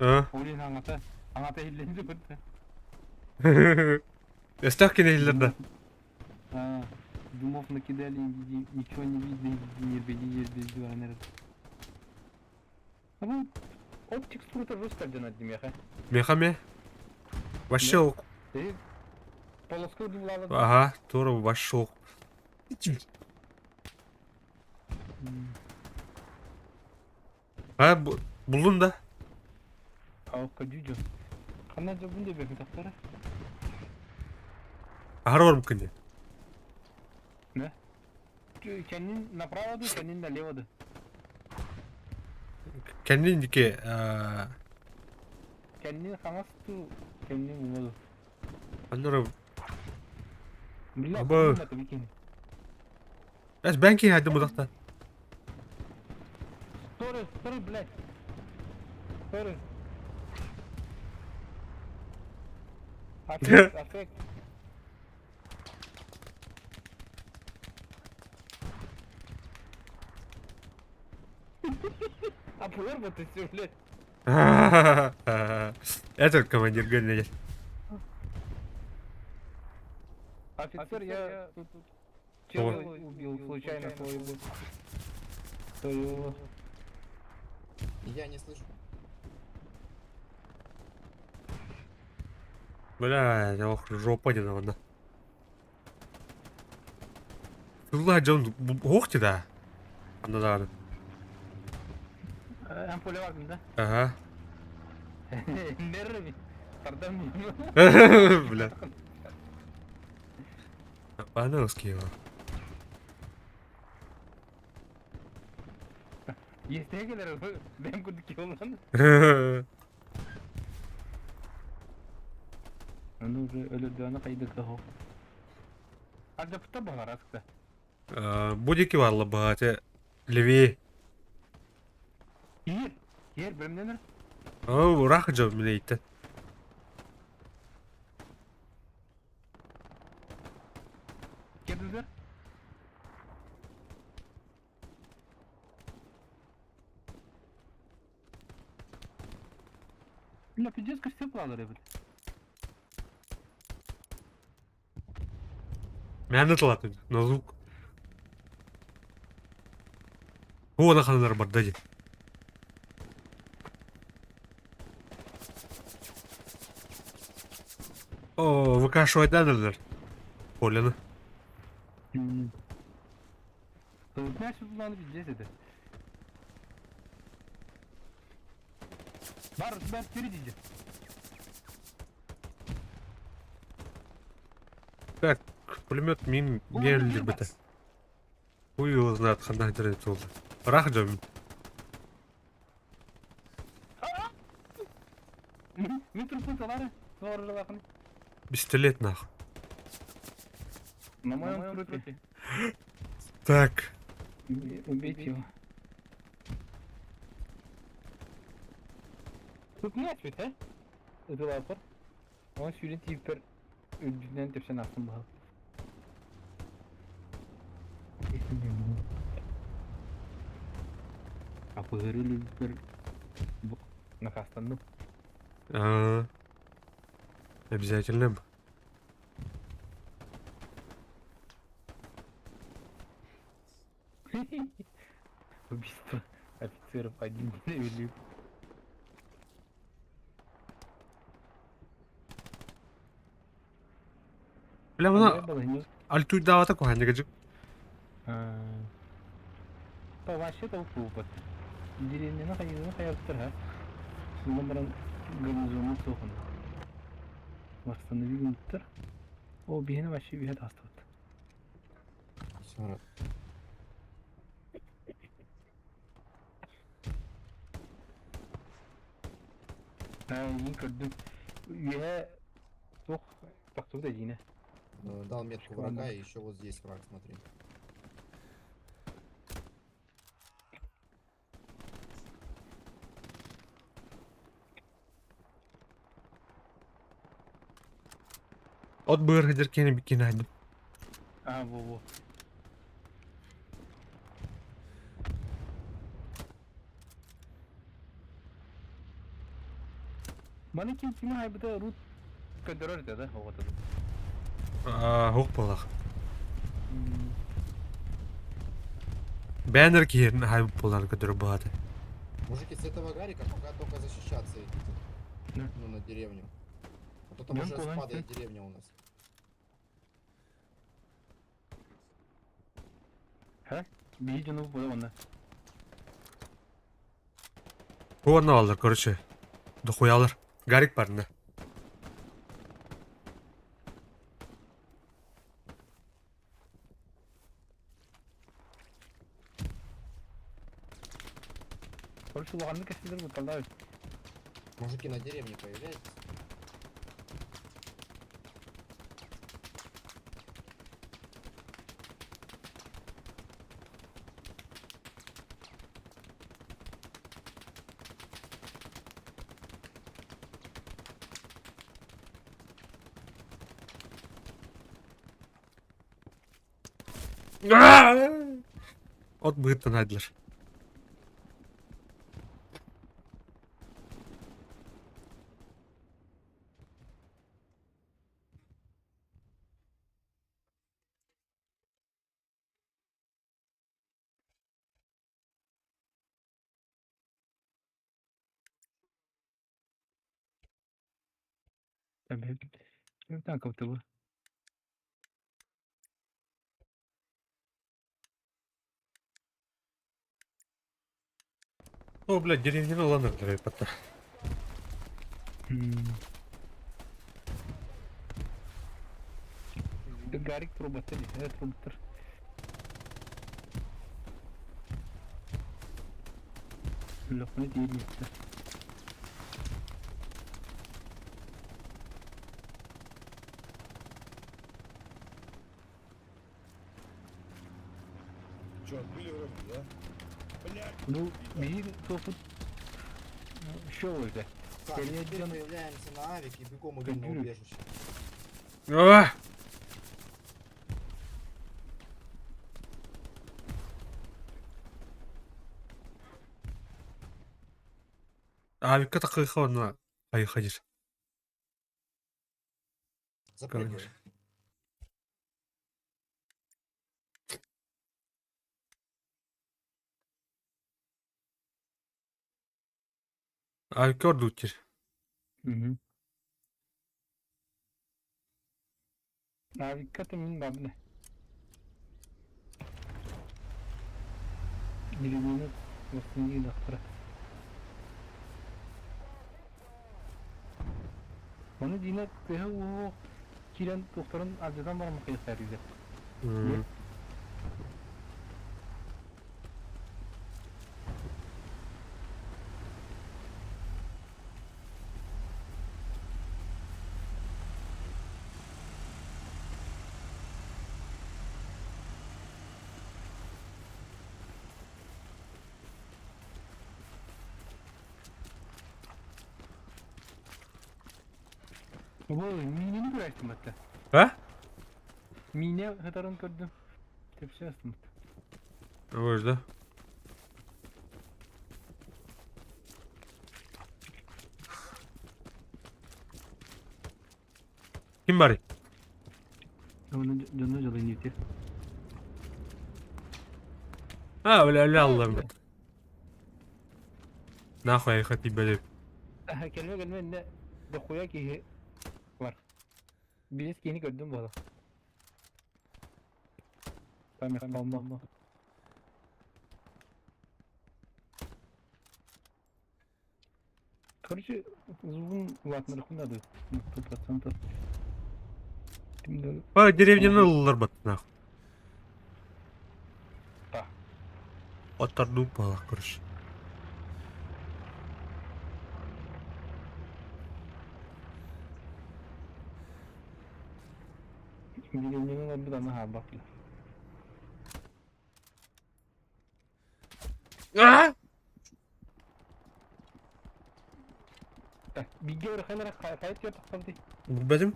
А? Ол иһин аҥата аҥата иһиллэнди бытта. Өстөөх кинилэр да. А, Думов накидали, ничего не видно, нербеди ербеди баран А бұл оптик струта жестко над меха. Мехаме. Вообще ок. Э, полоска дулала. Ага, тура вообще ок. А, булдун да. Ауққа дүйді. Қандай жабын деп бәкін тақтары? Аһар бар мүмкін де. Кәннен направо да, кәннен налево да. Кәннен дике Кәннен қаңас ту, кәннен умады. аннары Бля, Аба. Әс бәнки хәдді мудақта. Сторы, сторы, блядь. Сторы. Аффект, аффект. А ты все, блядь. Этот командир гөлнеде. Офицер, я тут чела убил случайно своего. Своего. Я не слышу. Бля, ох, жопа не онна. Тылла жон ох да. Анда да. Эн поле бар да? Ага. Нерви. Пардон. Бля. Пановский его. Естегелер бэм курдук yollan. Аны уже өлөдөөнө кайда кахо. Арда пута багар аскта. Будики варла баате левее. Ер, ер birimdenir. О, рах жон мене итте. Кедиздер. Бля, пиздец, все планы, ребят. Мәні тылатын, на звук. О, ана хандар бар, дади. О, ВК шуайданылар. Полено. Знаешь, что планы пиздец это. Бар, у тебя впереди иди. Так, пулемет мин мел бите. Хуй его знает, ханда интернет болды. Рах жон. Мин трупын салары. Соры Пистолет нах. На моем трупе. Так. Убейте его. Тут не ответ, а? Это лапор. Он сюрен типер. Үдүнен тепсен астын бағал. Апыһыры үлүбүппэр накастанным. А, обязательно. Убийство офицеров один довели. Бля, мына альтуйдаабата куһаанньыгыдьык. Вообще-то упут. Деревняны хайыны хайаптыр ха. Суган баран гарнизону сохан. Восстановили О, биһини вообще биһэ тастыбыт. Всё, Мин көрдүм. Үөһэ туох тохтубут эдиинэ. Дал метку врага, и еще вот здесь враг, смотри. От быыр хадыр кини биккини хайдым. А, во-во. Маны ким кими хайбыта рут көдөрөр да оҕото. Хук буолах. Баннер киһин хайбыт буолар көдөрөр буолата. Мужики, с этого гарика пока только защищаться идите. Да. Ну, на деревню. А то там Да, уже куда спадает идти? деревня у нас. Биһи дьону була онна. Хуанна алар, короче. Дохуялар. Гарик барына. Короче, улаганны кэсилер бу талда. Мужики, на деревне появляйтесь. От быыттан хайдылар. Танков ты. О, блядь, деревняны ыланыр патта. Гарик трубаты, трубтыр. Лохны диелмекте. Че, отбили вроде, да? Блядь, Ну, биир топут шоу это. Так, Я теперь делаю- появляемся на авике и бегом идем на Компьютер. убежище. А! Авика такой онна айхадир. Запрыгивай. Авика ордутер. Угу. Авиката мин бабны. Деревняны восстановили доктора. Оны дина тыһы уу кирен тухтарын алдыдан бармы кыйыктар иде. Ой, минени көрәстім атта. А? Мине хатарын көрдүм. Тепсе астым. Ой, да. Ким барый? Дьону дьолун диэтир. А, бля, бля, Аллам. Нахуй я хоть бля. Кэлмэ кэлмэ иннэ дохуя киһи бар. Билес киһини көрдүм буола. Память полно. Короче, звугун улаатыннарыахпын наада 100%. Па деревняны ыллар бат нахуй. Да. Оттардуу буолах короче. Деревняны ыларбыт аны хаалбат. А? Бигэ өрөхөн эрэ хайа түөрт тахсабытый? Билбэтим.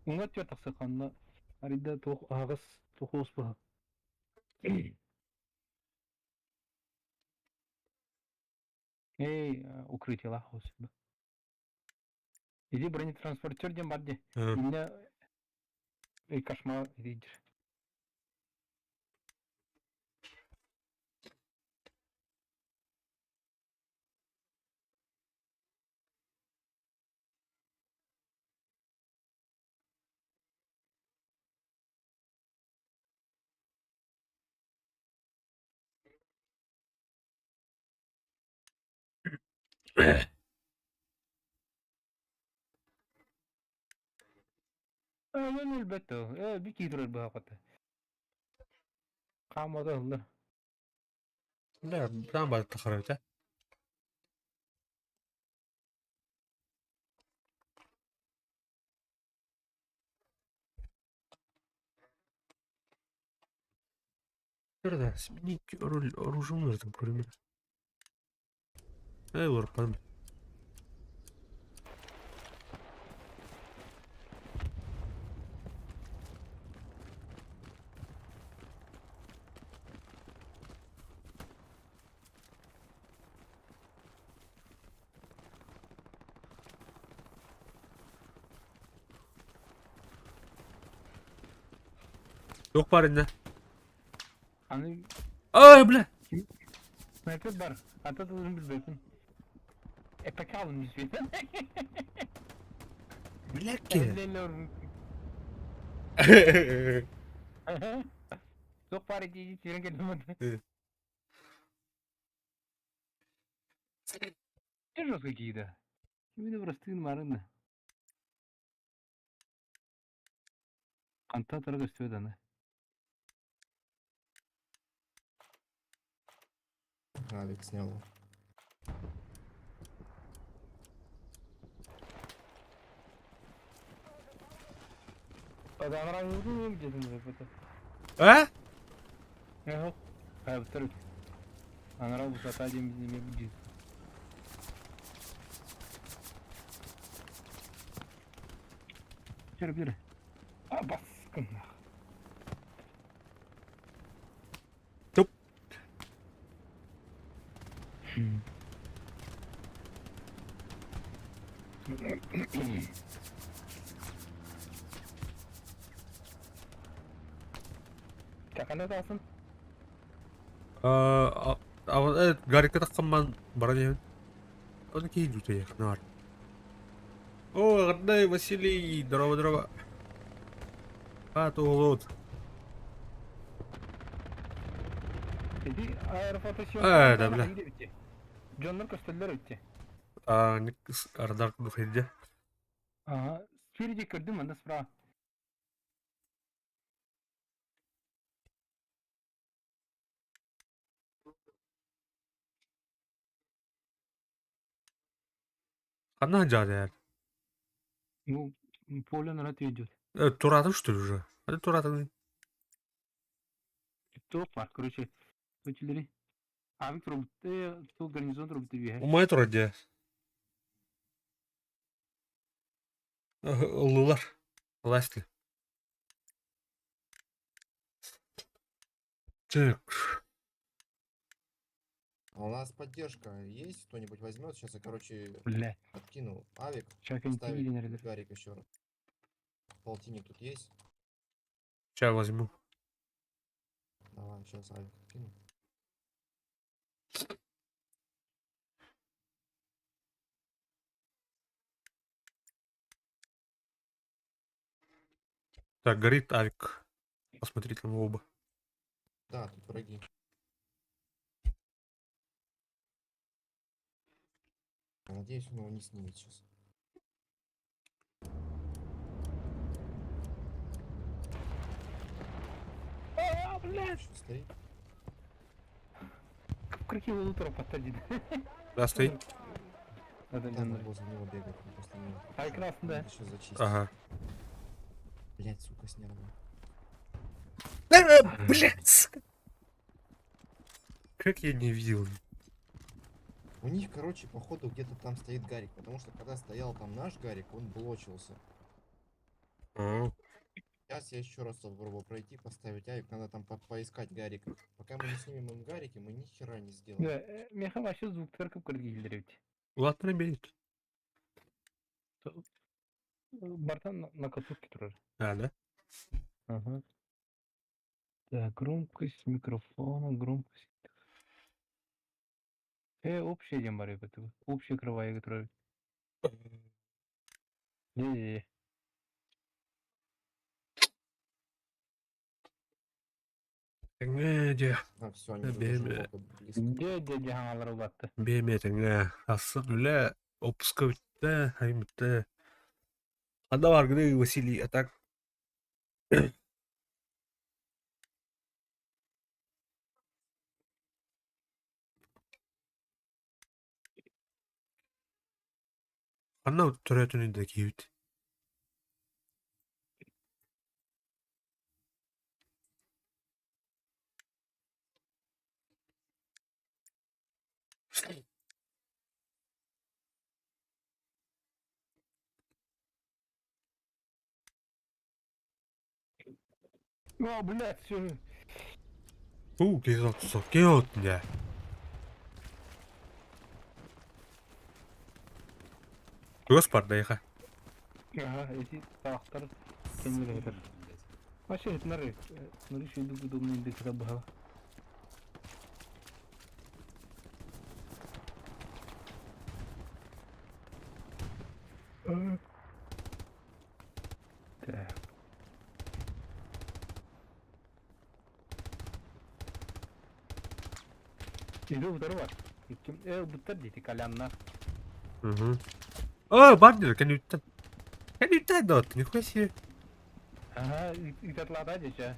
Уҥа түөрт тахса ханна арыйда туох аһаҕас туох быһа. Эй, укрытиелаах хос. Иди бронетранспортер диэн бар дии. Иннэ кошмар идир. Өлөн өлбөт ээ би киһи турар быһа Хааммата ылла. Бля, там бар тахарабыта. Да, сменить руль оружие нужно, например. Эй, лорпан. Yok бар инде. Аны Ай, бля. снайпер бар. Ата тылын билбеппин. Эпэкэ алын дисбин. Бля, ке. Суох баар ити сирен кэлбит. Ты жестко какие-то. Именно простые марына. Хантан тара көстүбэт аны. Авик снял. А? Анараа высота диэн эмиэ билдьит. Бир бир. А баскын. Туп. Чакана тасын. А, а, Гарика таххамман баран иһэн. Оны киһи дьүтэйэх наар. О, родной Василий, здорово, здорово. А, туолут. Иди Э, да, бля. Дьоннор көстөллөр өттө. А, ардар кудух иде. Ага, спереди көрдүм, анда справа. Ханна жадыр. Ну, поле на идет. Э, туратын что ли уже? Это туратын. Топ бар, короче. Өтүлери. Авик трубты, сол гарнизон трубты бие. Умай тураде. Ыллылар. Ласли. Так. А у нас поддержка есть? Кто-нибудь возьмет? Сейчас я, короче, Бля, откину авик. чакан Ставить тигрин Гарик еще раз. Полтинник тут есть? Сейчас возьму. Давай, сейчас авик кину. Так, горит авик. Посмотри там оба. Да, тут враги. Надеюсь, он его не снимет сейчас. А, блядь! Что стоит? Красиво утро посадили. Да, стоит. Надо Да, не он возле него бегает, он просто не... А, красный, да. Еще зачистить. Ага. Блять, сука, снял его. Блять! Как я не видел? У них, короче, походу где-то там стоит Гарик, потому что когда стоял там наш Гарик, он блочился. А, Сейчас я еще раз попробую пройти, поставить авик, надо там по поискать Гарика. Пока мы не снимем им Гарики, мы ни хера не сделаем. Да, меха вообще звук только кыргилдеревти. Ладно, имеет. Бартан на катушке тоже. А, да? Ага. Так, громкость микрофона, громкость. Общая диэн баар эбит. Общая кровая турар. Не-не-не. Тэҥҥэ дьэ, А, все, они уже Беме. даже глубоко близко. Дьэ-дьэ-дьэ хаҥалара улаатта. биэмэ тэҥҥэ. Асы үлэ, опуска бүттэ, айым бүттэ. Ханна бааргыный, Василий, а так? Ханна төрөөтүн да киһибит. О, блядь, все. Уу, киһи киһи дьэ. Тугас бардайха. Ага, эти таахтар кэннилэр. Вообще, это нары. Нары еще иду удобный индекс баха. Так. Иду второго. Буттар дети колянна. Угу. О, бардер, кэннүттэн. Кэннүттэн да, нихуя себе. Ага, и татлата деча.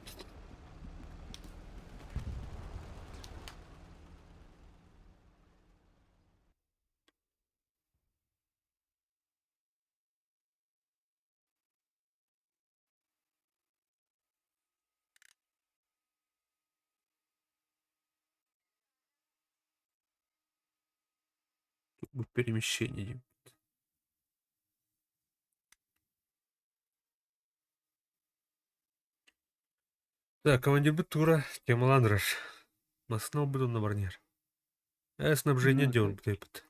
Тут бы перемещение. Так, командир тура, Тема Ландраш. Маснал буду на барнир. Снабжение Ну, делал бит.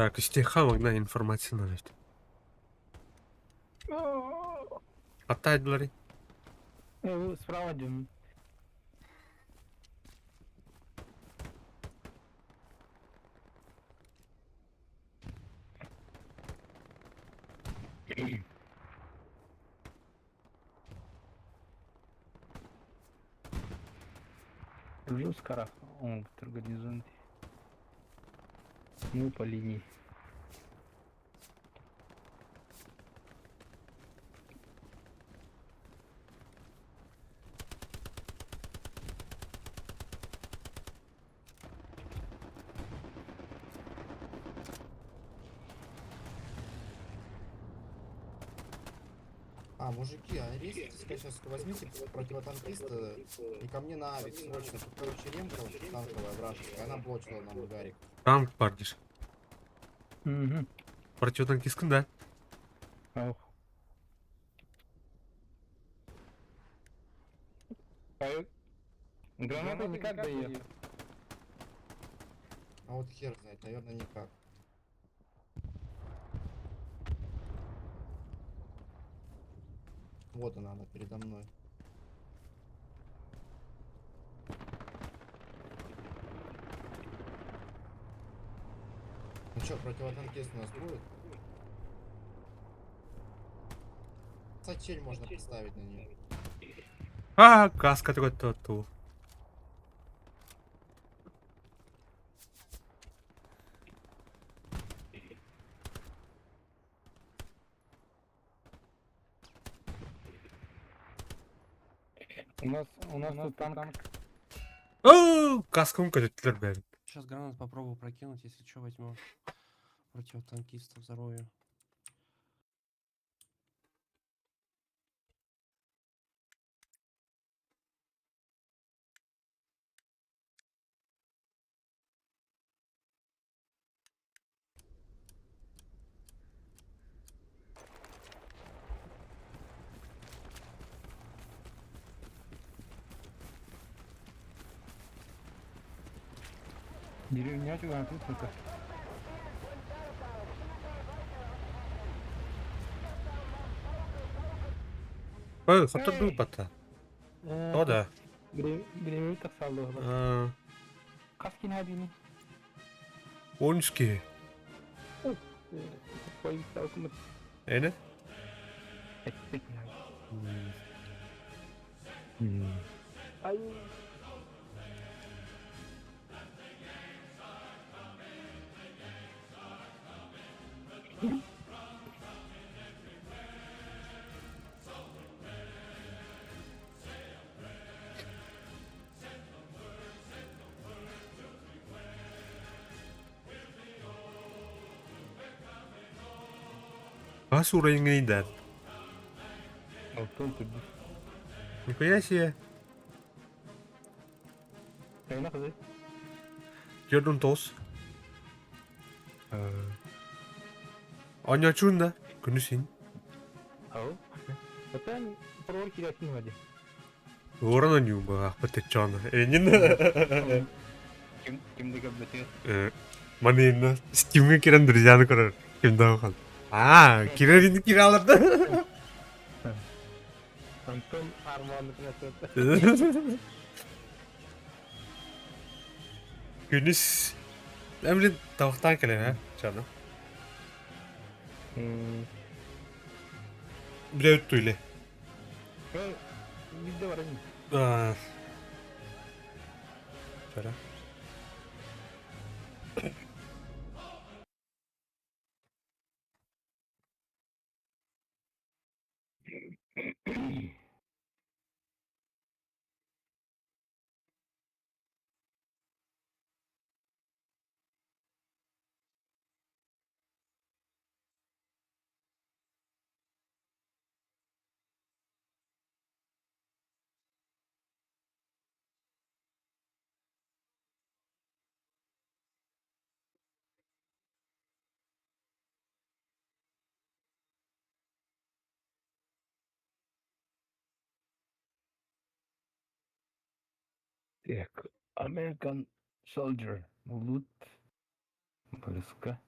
Так, истеха магна информация надо. Аттай дулари. Справа дем. Жестко, он в гарнизон. Ну, по линии. А, мужики, а реситесь сейчас возьмите противотанкиста и ко мне на авик срочно. Тут, короче, ремка танковая вражеская, она блочила нам ударик. Танк баар диир. Угу. Противотанкисткын да? Ох. А граната никак доехать. А вот хер знает, наверное, никак. Вот она, она передо мной. Ну чё, противотанкист у нас будет? Сачель можно поставить на нее. А, каска такой ту. У нас тут танк. Оо, каскам көтүттүлэр бэйэм. Сейчас гранат попробую прокинуть, если что, возьму противотанкиста, взорву. Деревня чугана тут сука. Ой, хоттордуу бата. Тоҕо да? Гремит тахсаллы. Аа, Каскин хабини. 13 киһи. Кой саукумут. Эне? Ай. Хас уровень да. Алтын түрдү. Нихуя себе. Кайна кызы. 49. Оонньооччугун да? Күнүс иһин. Ау. Отан прор кирәсин вади. Уоран оонньуум баҕаахпыт төччоҕуна. Эйигин Ким кимди көбөтү. Маны инна Стимҥэ киирэн друзьяны көрөр. Ким да хан. Аа, кирер ини кире аларда. Антон арманды кынасы. Күнүс Эмилин табахтаан кэлэн ээ, чана. Билэ туйле. Виде бар ини. Аа. Чара. Так, American Soldier. Лут. Близко.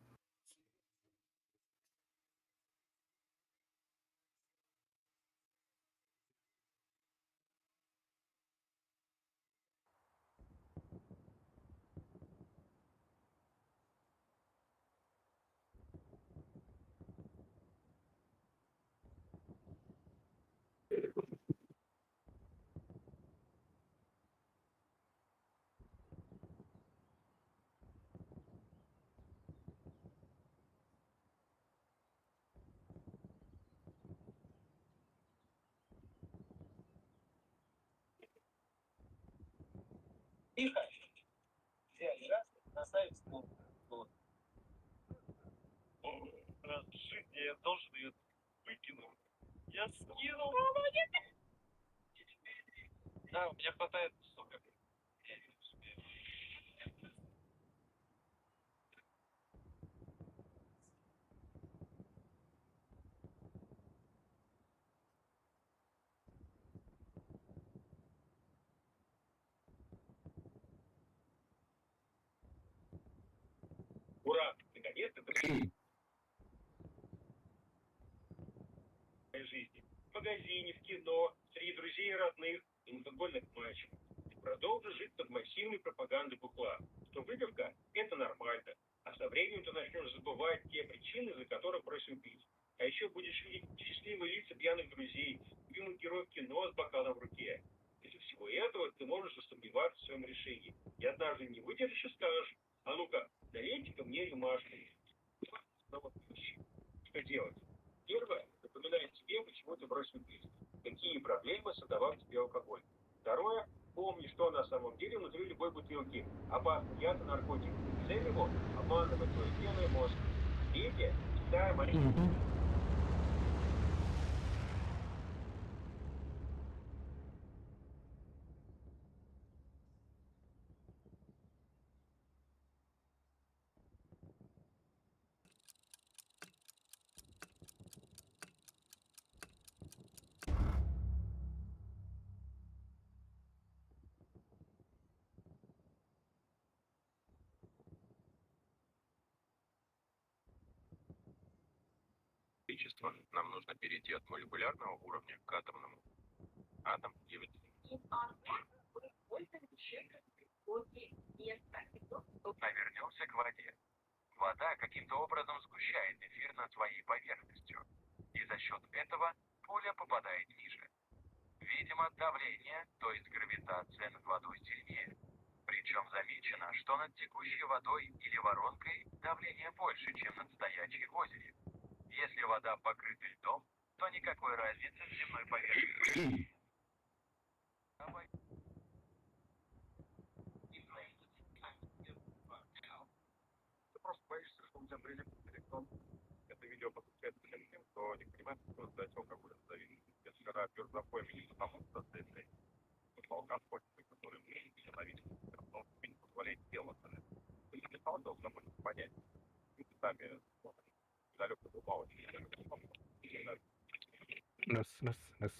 Раз, раз, раз.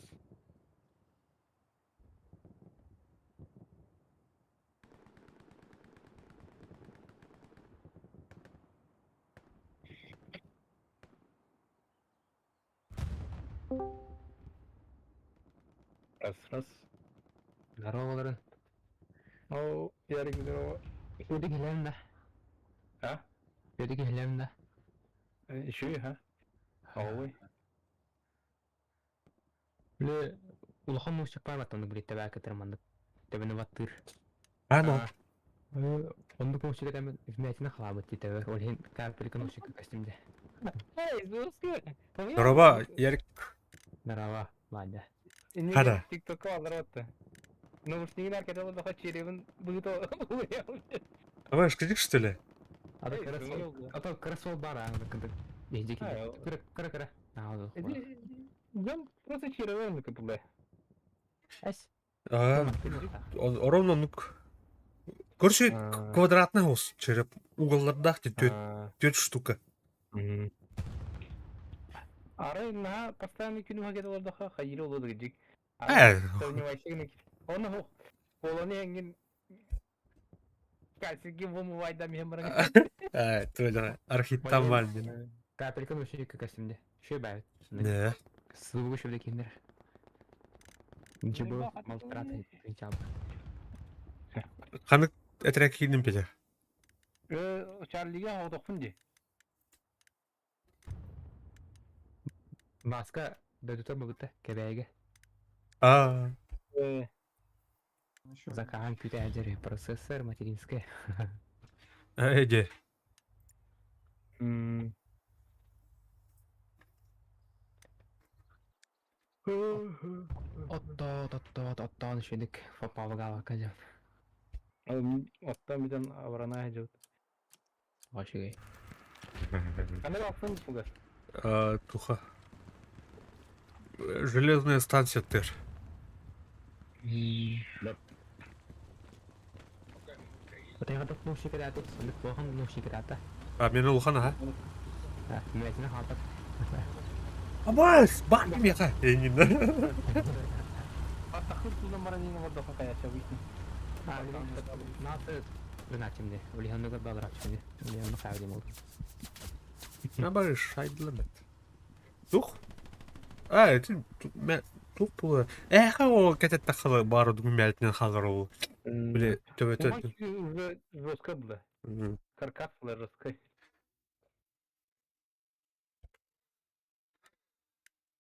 Раз, раз. Здорово, О, Ярик, здорово. Өйдө киһилээн да. А? Өйдө киһилээн да. Еще и, ха? Ой. Бile улахан муусчук баар баттан били тэбээ кытыр маннык тэбэни баттыыр. А, ну. Оннук муусчук этэмин вмятина халаабыт дии тэбэр. Ол иһин капелька муусчукка көстүм дэ. Эй, здорово. Здорово, Ярик. Здорово, Ваня. Хара. ТикТокка алар отты. Ну, уж не наркотел, да черевин будет. Давай, шкодик, что ли? А то Эй, кыра здорово. сол, а то кыра сол бар аа кынтык. Иһдьи А, кыра кыра кыра. Аа, Дем просто черевин капылы. Эс. А, ровно оннук. Короче, квадратный ус, череп. Уголлардаах тет штука. Ары на постоянно күнү хагет олордоха хайыр олоду дик. Оны хо. Полоны эңин Касики вумувайда мемран. Точно, архитам вальдин. Капелька муусчукка көстүм дэ. Шөй баа. Да. Сылгы шөбдө киндер. Ничего малтрата чаб. Ханык этрек хиним петя. Чарлига hodokun di. Маска дойдутар бабыта кэбээгэ. А, Закаан күтэ процессор материнская. эде. Отто, отто, отто, шүдүк фопавага кажам. Оттон бүтэн абыранаа дьыбыт. Үчүгэй. Камера охсон пугас. Туха. Железная станция тер. А мен улахан аха. Абаас, баар миэхэ. Эйигин. Аттахыр тулан баран иҥэ бордохо каяша быйтын. Набары шайдламет. Тух? А, это тух була. Эхо ол кэтэттэххэ баар мээлтинэн хаалар ол. Били төбөтө. Уже жестко было. Каркас была жесткой.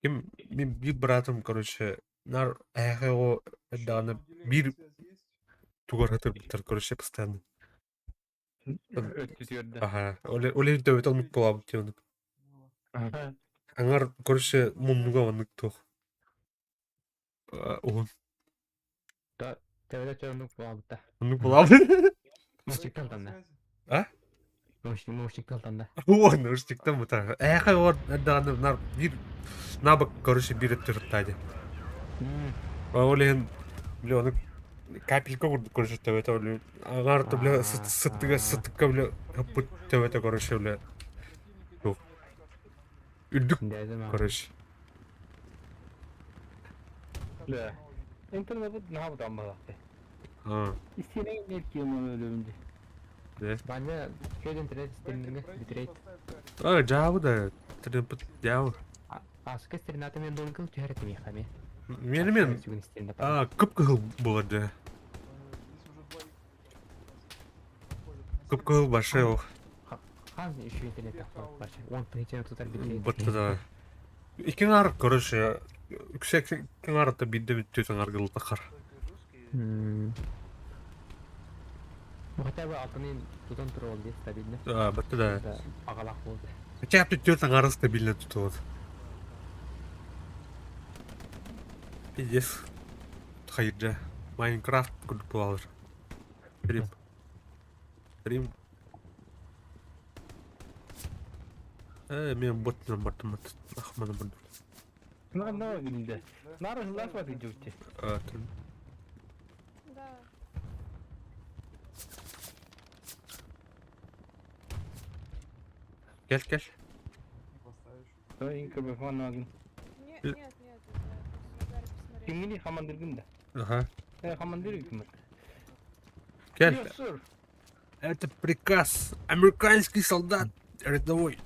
Ким мин биир быраатым, короче, нар эһэхэ оҕо эрдэҕинэ биир тугар ытырбыттар, короче, постоянно. Өттүтүөрдэ. Аха, ол иһин төбөтө оннук буолаабыт дии оннук. Аҥар, короче, муннуга оннук туох. Уһун. Төбөтө оннук буолбута. Оннук буолаабыт. Мужиктан танна. А? Мужиктан танна. О, мужиктан бутаа. Эһэхэ оҕо эрдэҕинэ нар биир набык, короче, биир өттү дии. Ол иһин, били ону капелька курдук короче төбөтө били аҥаарта били сыттыга сыттыкка били хаппыт төбөтө короче били туох үрдүк короче Да. Интернет наһаа бутан балахты. Истиэнэ неркием өлөбүн Да. Баня кед интернет системинге битрейт. А, жаабы да, трепет жаабы. Аска стерната мен долгыл түһэр этим яхами. Мени мен а кып-кыһыл буолар дьэ. Кып-кыһыл большой ох. Хан еще интернет башы. Он принтер тутар битрейт. Бытты да. Икки ар, короче, үксэ икки арта биирдэ бүттүү саҥаргыл тахар. Ну хотя бы алтынын тутан турар ол стабильно. А, бытты да. Агалак болды. Хотя бы төрт аңары стабильно тутулат. Пиздец. Хайыржа. Майнкрафт курдук буолар. Рим. Рим. Мен бот бардым ахманы бардым. На гинде. Нары жылас идете. Да. Кел, кел. Нет, нет, нет, это Кимгини командир да. Ага. Командир ким? Кел. Это приказ. Американский солдат рядовой.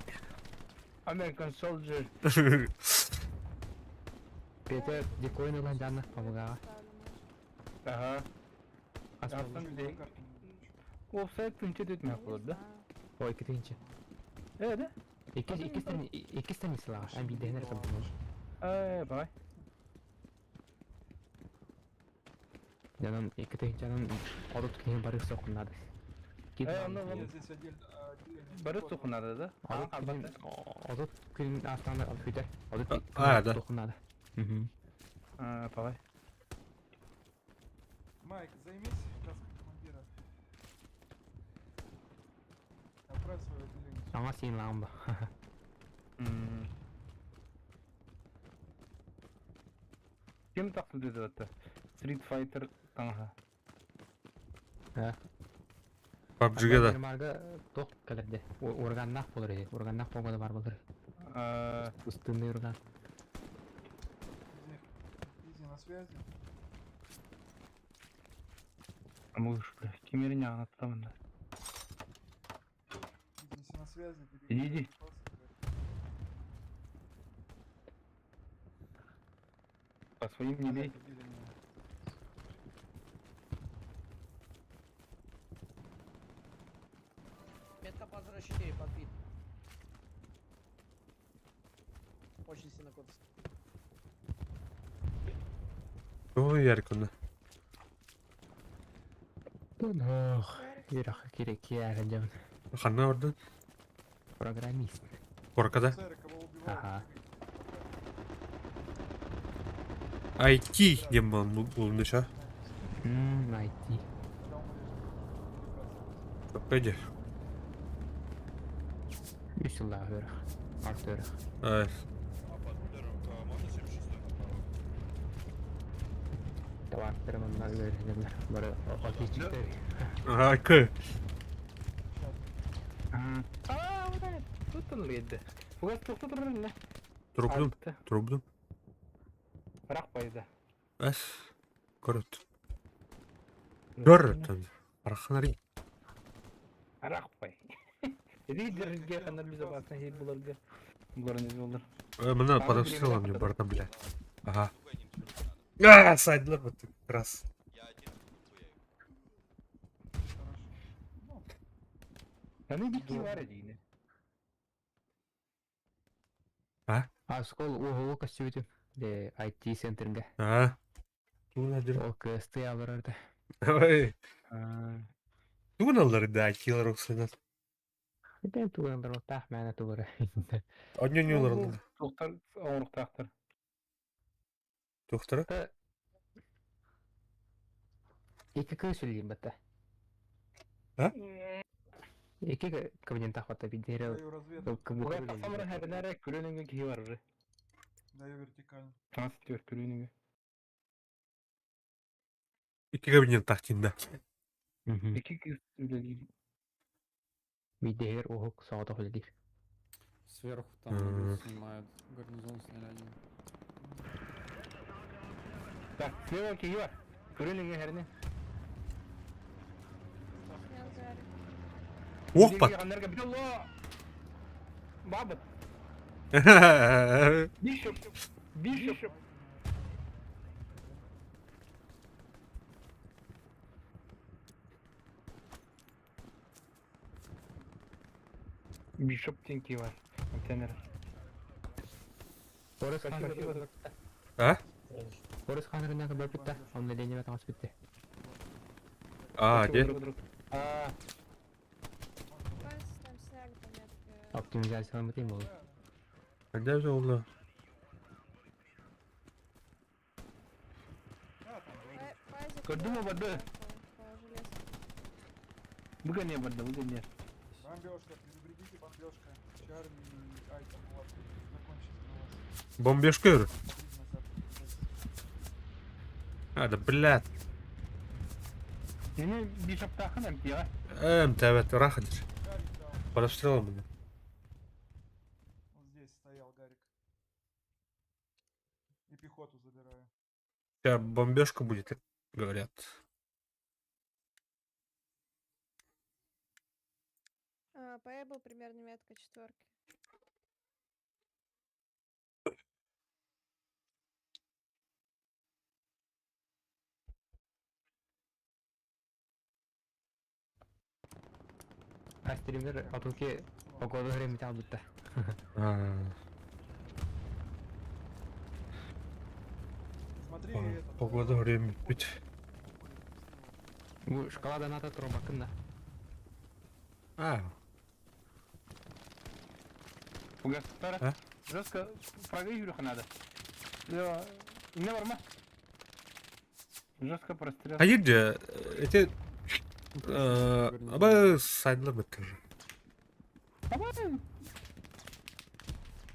American soldier. Петя дикойны ланжана помогала. Ага. Офсайд тынчы дөтмө болот да? Ой, икки тынчы. Э, да? Икки страницалаҕа, ан биирдэһин эрэ көрдүм. Э, бай. Дьонон икки тыһыынчанан одут киһи бары сокуннады. Э, онно бары сокуннады да? Одут күн астана хүтэ. Одут А, да. сокуннады. Мгм. А, давай. Майк, займись каской командира. Отправь свое отделение. Аңа сен ламба. Ким тақсыз деді Street Fighter таңға. PUBG-ге да. Нормальга тоқ кәлерде. Органнақ болыр еді. Органнақ болғаны бар болыр. Пустынный орган. Изи на связи. Амуш, бля, кемерин ағаттамын да. Изи на связи. Иди. По своим не бей. Метка патера 4, подбит. Очень сильно коцает. Ой, Ярик, онна. Ох, Ирах керек киярын Ханна орды. Программист. Коркада. Ага. IT диэн буолун ша. Мм, IT. Погоди. Үс сыллаах үөрэх. Алта үөрэх. Ай. Табааттарым онно үөрэнэллэр. Бары отличниктэр. Ага, к. Аа, тут леді. Угас тоқту тұрыр не? Трублюм, трублюм. Бірақ пайда. Эс. Көрөт. Көрөт. Араханари. Арақ пай. Лидерге ханар безопасный хит буларга. Булар не булар. Мына под обстрелом мне барда, бля. Ага. А, сайдлер вот как раз. Аны битки бар дейне. А? Аскол уһулу көстүбүтүм. Де IT центрге. А. Тугун адыр. Ол КСТ алырарды. Ой. Тугун аллар да килар оксанат. Бен туган таах мээнэ тугары. Однюнюлар аллар. Тоқтар оңруқтақтар. Тухтара? Екі кыз сүлейм батта. А? Екі кабинет тахвата бидере. Даю разведку. Угас тақсамыр хәрінәрі күреніңге кихи бар уже. Даю вертикально. Трансфер күреніңге. Икки кабинет тахтинда. Екі кыз үлелейді. Бидере уһук соғыта хүлелир. Сверху там идут, снимают. Гарнизон сняли один. Так, слева кихи бар. Күреніңге хәріне. Снял Гарик. Ох, пат. Бабыт. Бишоп. Бишоп. Бишоп тенки бар. Контейнер. Орыс ханыр. А? Орыс ханырына бөпүтта. Онна денеме тагыс битти. А, де? А, Кажется, там сняли по метке. Оптимизация битим ол. Когда же ол? Пазик Кадума идёт вода. по железке. Выгони вода, выгони. Бомбежка, предупредите бомбежка. Чарли и Айтон у вас закончится на вас. Бомбежка говорю. Смотрите на карту. А, да, блядь. Мені бишоп тақын әмтиға. Эм, тават, рахадыр. Гарик даун. Под обстрелом меня. Вот здесь стоял Гарик. И пехоту забираю. Сейчас бомбежка будет, говорят. А, по Эбл примерно метка четверки. А стример атуки погода хремит албытта. А, Смотри, этот. Погода время пить. Бу шкала доната тромакында. А, Угастара. А? Жестко прогрызть надо. Не барма. Жестко прострел. а где? Эти... Аба сайдлар бітті. Давай.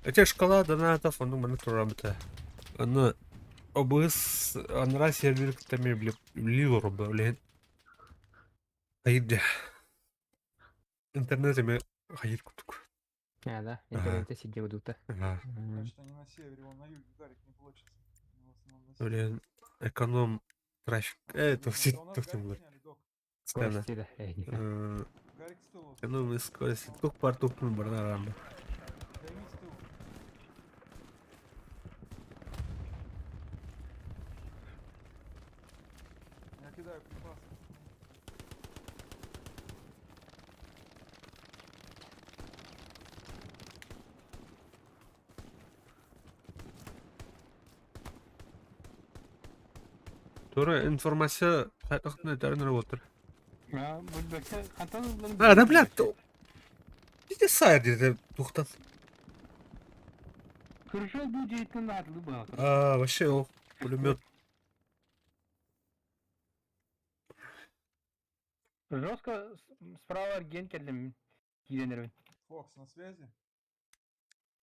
Эти шкала донатов, оны мені тура бітті. Аны обыс анра сервер тәме лилор блин. Айде. Интернет эме хайыр кутук. А, да, интернетте сидел дута. Ага. Значит, они на севере, он на юге, Гарик не получится. Они в основном на севере. Блин, эконом трафик. Это Не, все да у нас тухтым Гарик булар. сняли, док. Стена. Гарик с тылу. Эконом скорость. Тух пар тухтым барна рамба. Займись тыл. Я кидаю припасы. Тура информация хатахны дәрнер отыр. А, бұл бәксе қантан А, да блядь. Иди сайр деді тухтан. Көрші бұл жейтін атлы бұл. А, вообще ол пулемет. Жестко справа ген кэллим киирэн эрэбин. Фокс на связи?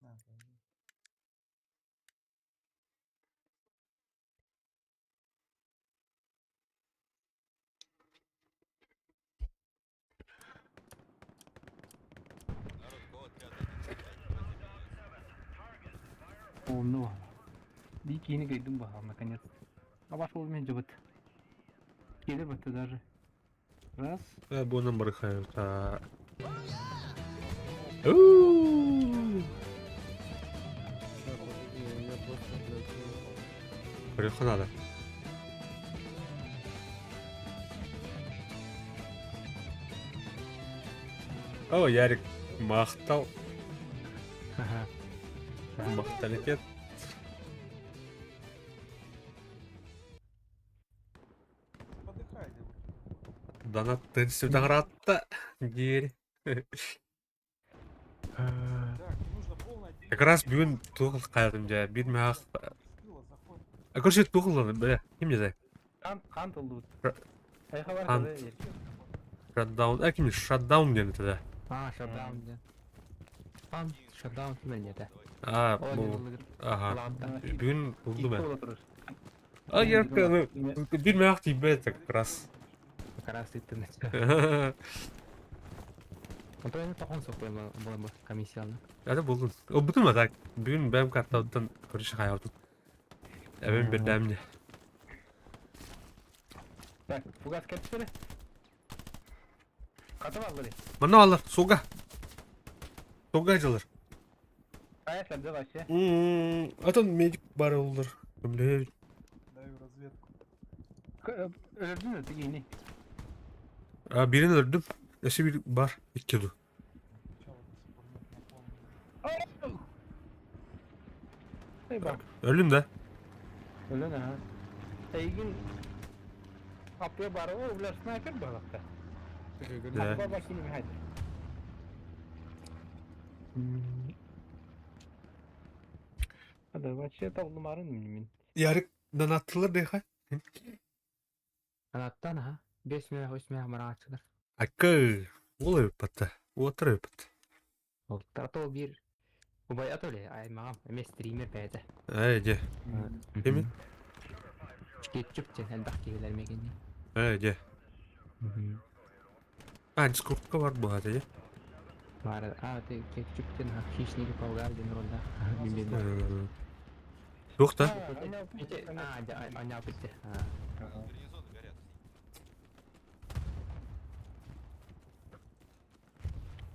А, подожди. Онно Ди киини кыйдым баһаам наконец. А ваш уровень дьыбыт. Киэли бытты даже. Раз. Буонан барыхайта. Ща, подожди, у меня просто, блядь, уехал. Барыха надо. О, Ярик, махтал. Махталитет. Подыхайте. Донат сюда Дверь. Так, нужно полное Как раз бүгүн туох хайатым дьэ биир мээх Спила, заход. А короче туох ылланы бля ким не Хан хан тылдыбыт. Р- Айха бар Хан. када Шатдаун а ким шатдаун диэн этэ А, шатдаун диэн. Пам, шатдаун ким этэ? А Ол бу ага Ладно. бүгүн булдум Икки ээ ола турар. А ярка ну биир мээх тиийбэт как раз. Как раз ты Онтон энэ тохон соқпой була комиссияны. Это булдум. О бутум а так бүгүн бэм картауттан короче хайабытым. Эбэм бирдэм дьэ. Так, фугас кэпсери. Ката баллары. Манна алар суга. Суга жылыр. Ая сәбде вообще. Атон медик бар олар. Бля. Даю разведку. Өлөрдүн өтү кийини. А бирин өлдүм. Эси бир бар. Икки ду. Начало до сих пор нет наполнено. Эй бак. Өлүм да. Өлөн аха. Эйгин аппия бары о булар снайпер балакта. Да. Баба кини михайд. Hadi вообще тавлымарын мин. Ярик донаттылар дейха. Анаттан аха. 5 мә, 3 мә мараачылар. Акы. Ол өппатта. Отыр өппат. Ол тартол бир Убай атоле, ай мағам, эме стример бәйді. Эй, де. Кеми? Кетчуп тен әлбақ кегелер мекенде. Эй, де. А, дискордка бар бұл хаты, де. Бар, а, те кетчуп тен хищники паугар ден ролда. Билбедим. Жоқ та. А, аня бітті.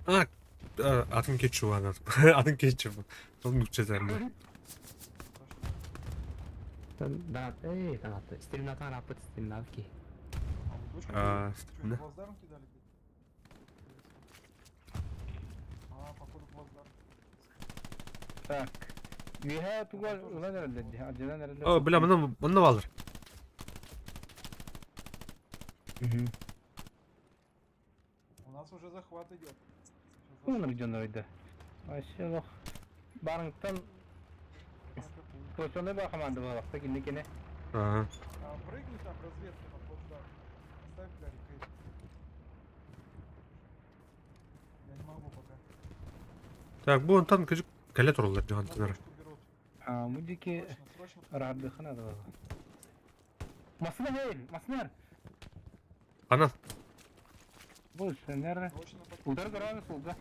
А, атын кетчуп анат. Атын кетчуп. Ол нүкче зәрді. Да, эй, танат. Стримнатан рапыт стримнат ки. А, вы точку А, кидали? Чё, да. плацдарм кидали? А, походу плацдарм. Так. Миха тугар улан эрелде. Аджанан эрелде. О, бля, мына мына балыр. У нас уже захват идет. Сейчас Уныр жонойду. Вообще лох. Барыңтан Точно ба команда балакта кине кене. Ага. А, прыгни там, разведка на плацдарм. Оставь Гарик, эй. Я не могу пока. Так, бұл онтан күжік кәле тұрылар На жоғантынар. точку берут. А, мудики Срочно, срочно. радыхына да. Масына эй, масынар. Ана, Бул сенер. Срочно под... Удар көрөбүз сулга.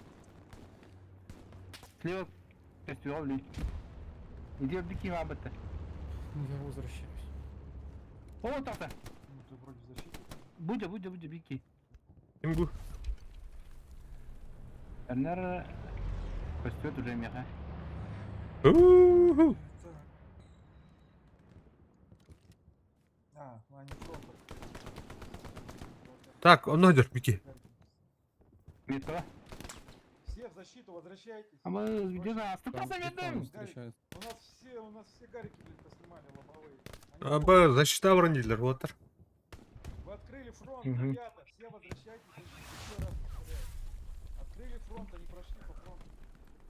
Слева фестиваль ли. Иди обдики мабыты. Я возвращаюсь. О, тата. Ну, ты вроде в защите. Будя, будя, будя, бики. кім бұл? Сенер көстөт уже меха. Уху. Так. А, ну они фронт. Так, онно жүр, Мики. Метро. Все в защиту, возвращайтесь. А мы где нас? Ты Там просто телефон ведем. встречают. У нас все гарики, блядь, поснимали лобовые. Они Аба, защита бронилер, отыр. Вы открыли фронт, Мгм. ребята, все возвращайтесь, в защиту, еще раз повторяю. Открыли фронт, они прошли по фронту.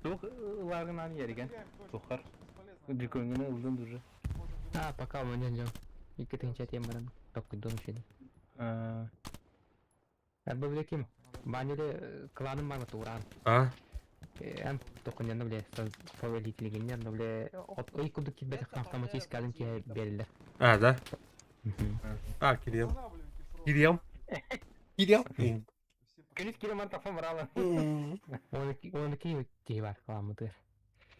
Тух лагынан ерген. Теряем точку, Тухар. бесполезно. Дүкөнгүнө ылдым уже. Можем вернуться. А, пока у меня жок. Екі тынча тем баран. Токку дом шеди. Бу бile ким? Баннере кланым бар тууран. А? Эм токуньяны биле повелителигиннер биле от ый курдук кирбетэх автоматически алын киһи берилер. А, да? А, кириэм. Кириэм. Кириэм. Күнүс кире ман тахсан барала. Оны ки киһи бар кламмытыгар.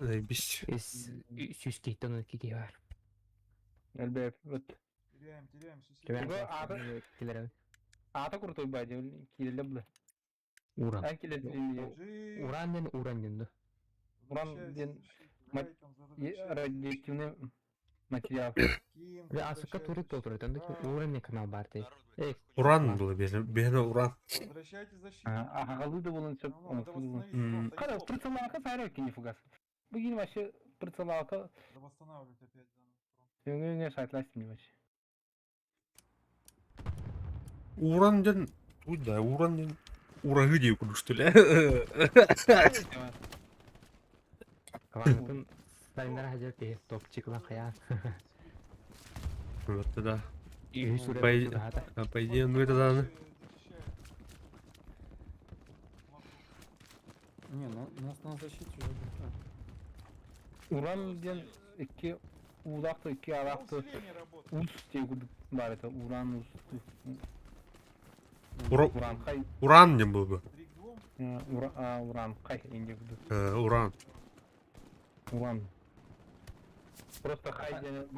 Заебись. Сүүс киһиттэн 12 киһи бар. Элбэп. Вот. Теряем, теряем, Килеребин. Аата крутой бади, киреле бла. Уран. Ан килер Уран ден уран ден. Уран ден радиоактивный материал. Ve асыка турик толтурат. Онда уран не канал бар дей. Эй, Уран было бен уран. Возвращайте защиту. Ага, да болон сөп. Кара, прицелалка сары кини фугас. Бүгін вообще прицелалка. Надо восстанавливать опять заново. Өңөңө шартлайсың не вообще. Уран ден, ой да, уран ден. Урагы деп күлүштү эле. Кланытын Сталиндар хажар те топчик лан хая. Вот да. По, по идее, ну это да. Не, ну нас на защите уже готовы. Уран ден iki уулақты, iki арақты ус деп бар это уран ус. Уран хай. Уран не был бы. Уран хай инде Уран. Уран. Просто хай ден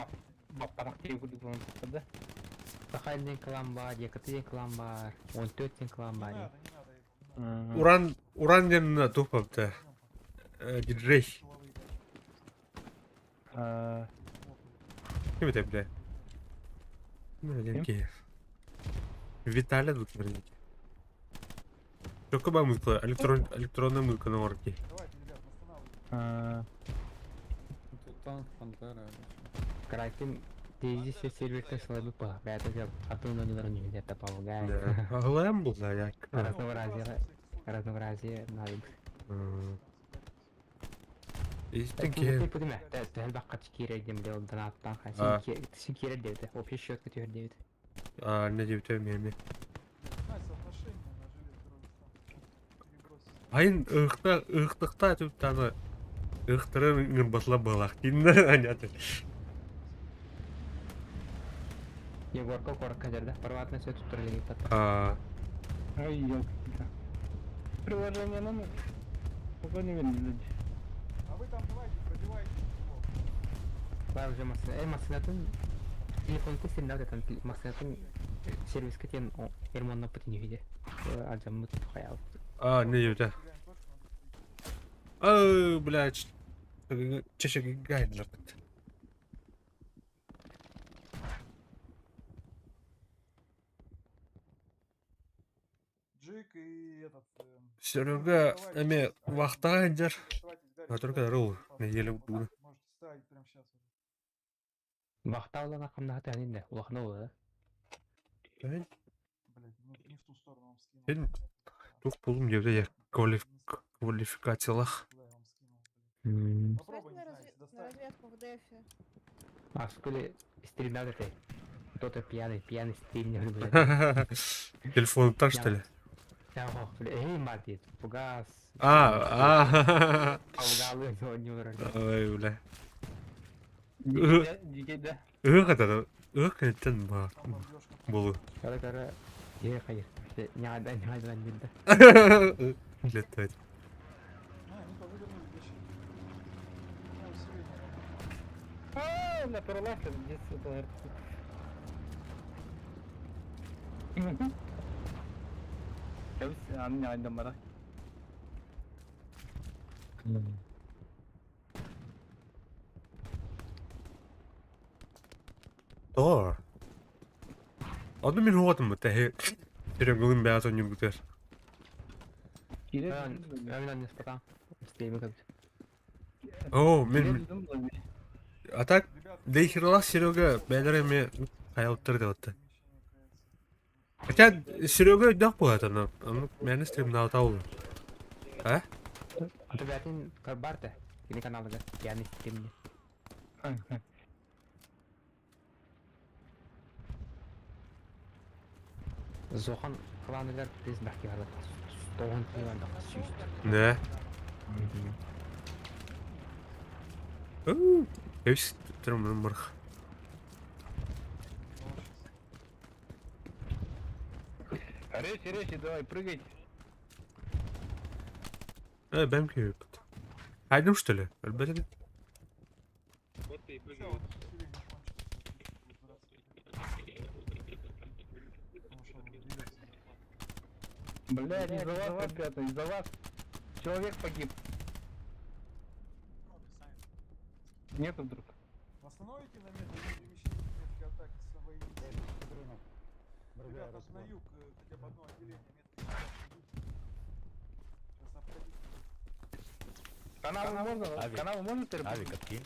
баппарак деп да. Сахай ден клан бар, Якаты ден клан бар, 14 ден клан бар. Уран, уран ден тухпапты. Диджей. Ким это, бля? Ну, ки. Виталя тут наверняка. Только музыка, электрон, электронная музыка на орке. Тут танк, пантера. Каракин тезисе сервертен слабый по. Это я атын не где-то помогает. Да. Глэм был, да, я. Разнообразие, разнообразие надо. Истинки. Подиме, тэгэл бакка кире дем дел донаттан ха. Син кире девде. Общий счет көтөр девде. А, не девде меме. Айын ıhta ıhtıkta түптаны ыхтырын басла балах дин анят. Егорка корка жерде парватны сөт туттур пат. А. Ай, ёлки. Приложение ну пока не видно. А вы там давайте пробивайте. Бар уже машина, эй машинатын телефон тесен да там машинатын сервиске тен эрмонна путин виде. Аджаммыт хаял. А, не девде. Ой, блядь. Чеше гайдлер. Джик и этот... Серега, эме вахтаға инжер. А только рул, неделю буду. Можете ставить прямо сейчас. Вахта улана камнахаты анинде, улахна ула. Блядь, не в ту сторону вам скинул. Мен тух болум девде я квалификациялах. Попробуй, на, на разведку в дефе. А сколи стрельна ты. Кто-то пьяный, пьяный стрельнет, блядь. Телефон так что ли? Эй, мать, фугас. А, а. Фугалы, не Ой, бля. Дикей, да. Ых, это, ых, это ба. Болу. Кара, кара, е, хайыр. Не ада, не ада, не да. Летает. А, на пролазка здесь это. Кәбіс, аны айдан бара. Тоо. Одну мин хуатым бу тэхи. Серега бәят он югутер. О, мин А так, дейхерлах Серега бәлер эме хаялыптыр деп атты. Хотя Серега өйдөк була аны. Аны мени стримда атабыл. А? Аты бәтин бар да. Кини каналыга, яғни стримде. Зохан кланыгар тез бәхки барбат. Тоғын киеван да сүүст. Да. Эвс трым мырх. Речи, речи, давай, прыгайте. Бэм киһи. Айдым что ли? Өлбөтө. Вот и Всё, вот усиление кончилось. Потому что он двигаться. Блядь, из-за вас, ребята, из-за вас человек погиб. Нету вдруг. Восстановите на метке перемещение метки атаки свои. Ребята, на юг хотя бы одно отделение метки атаки. Сейчас обходите. Канаву можно? Авик. Канаву можно теперь? Авик откинь.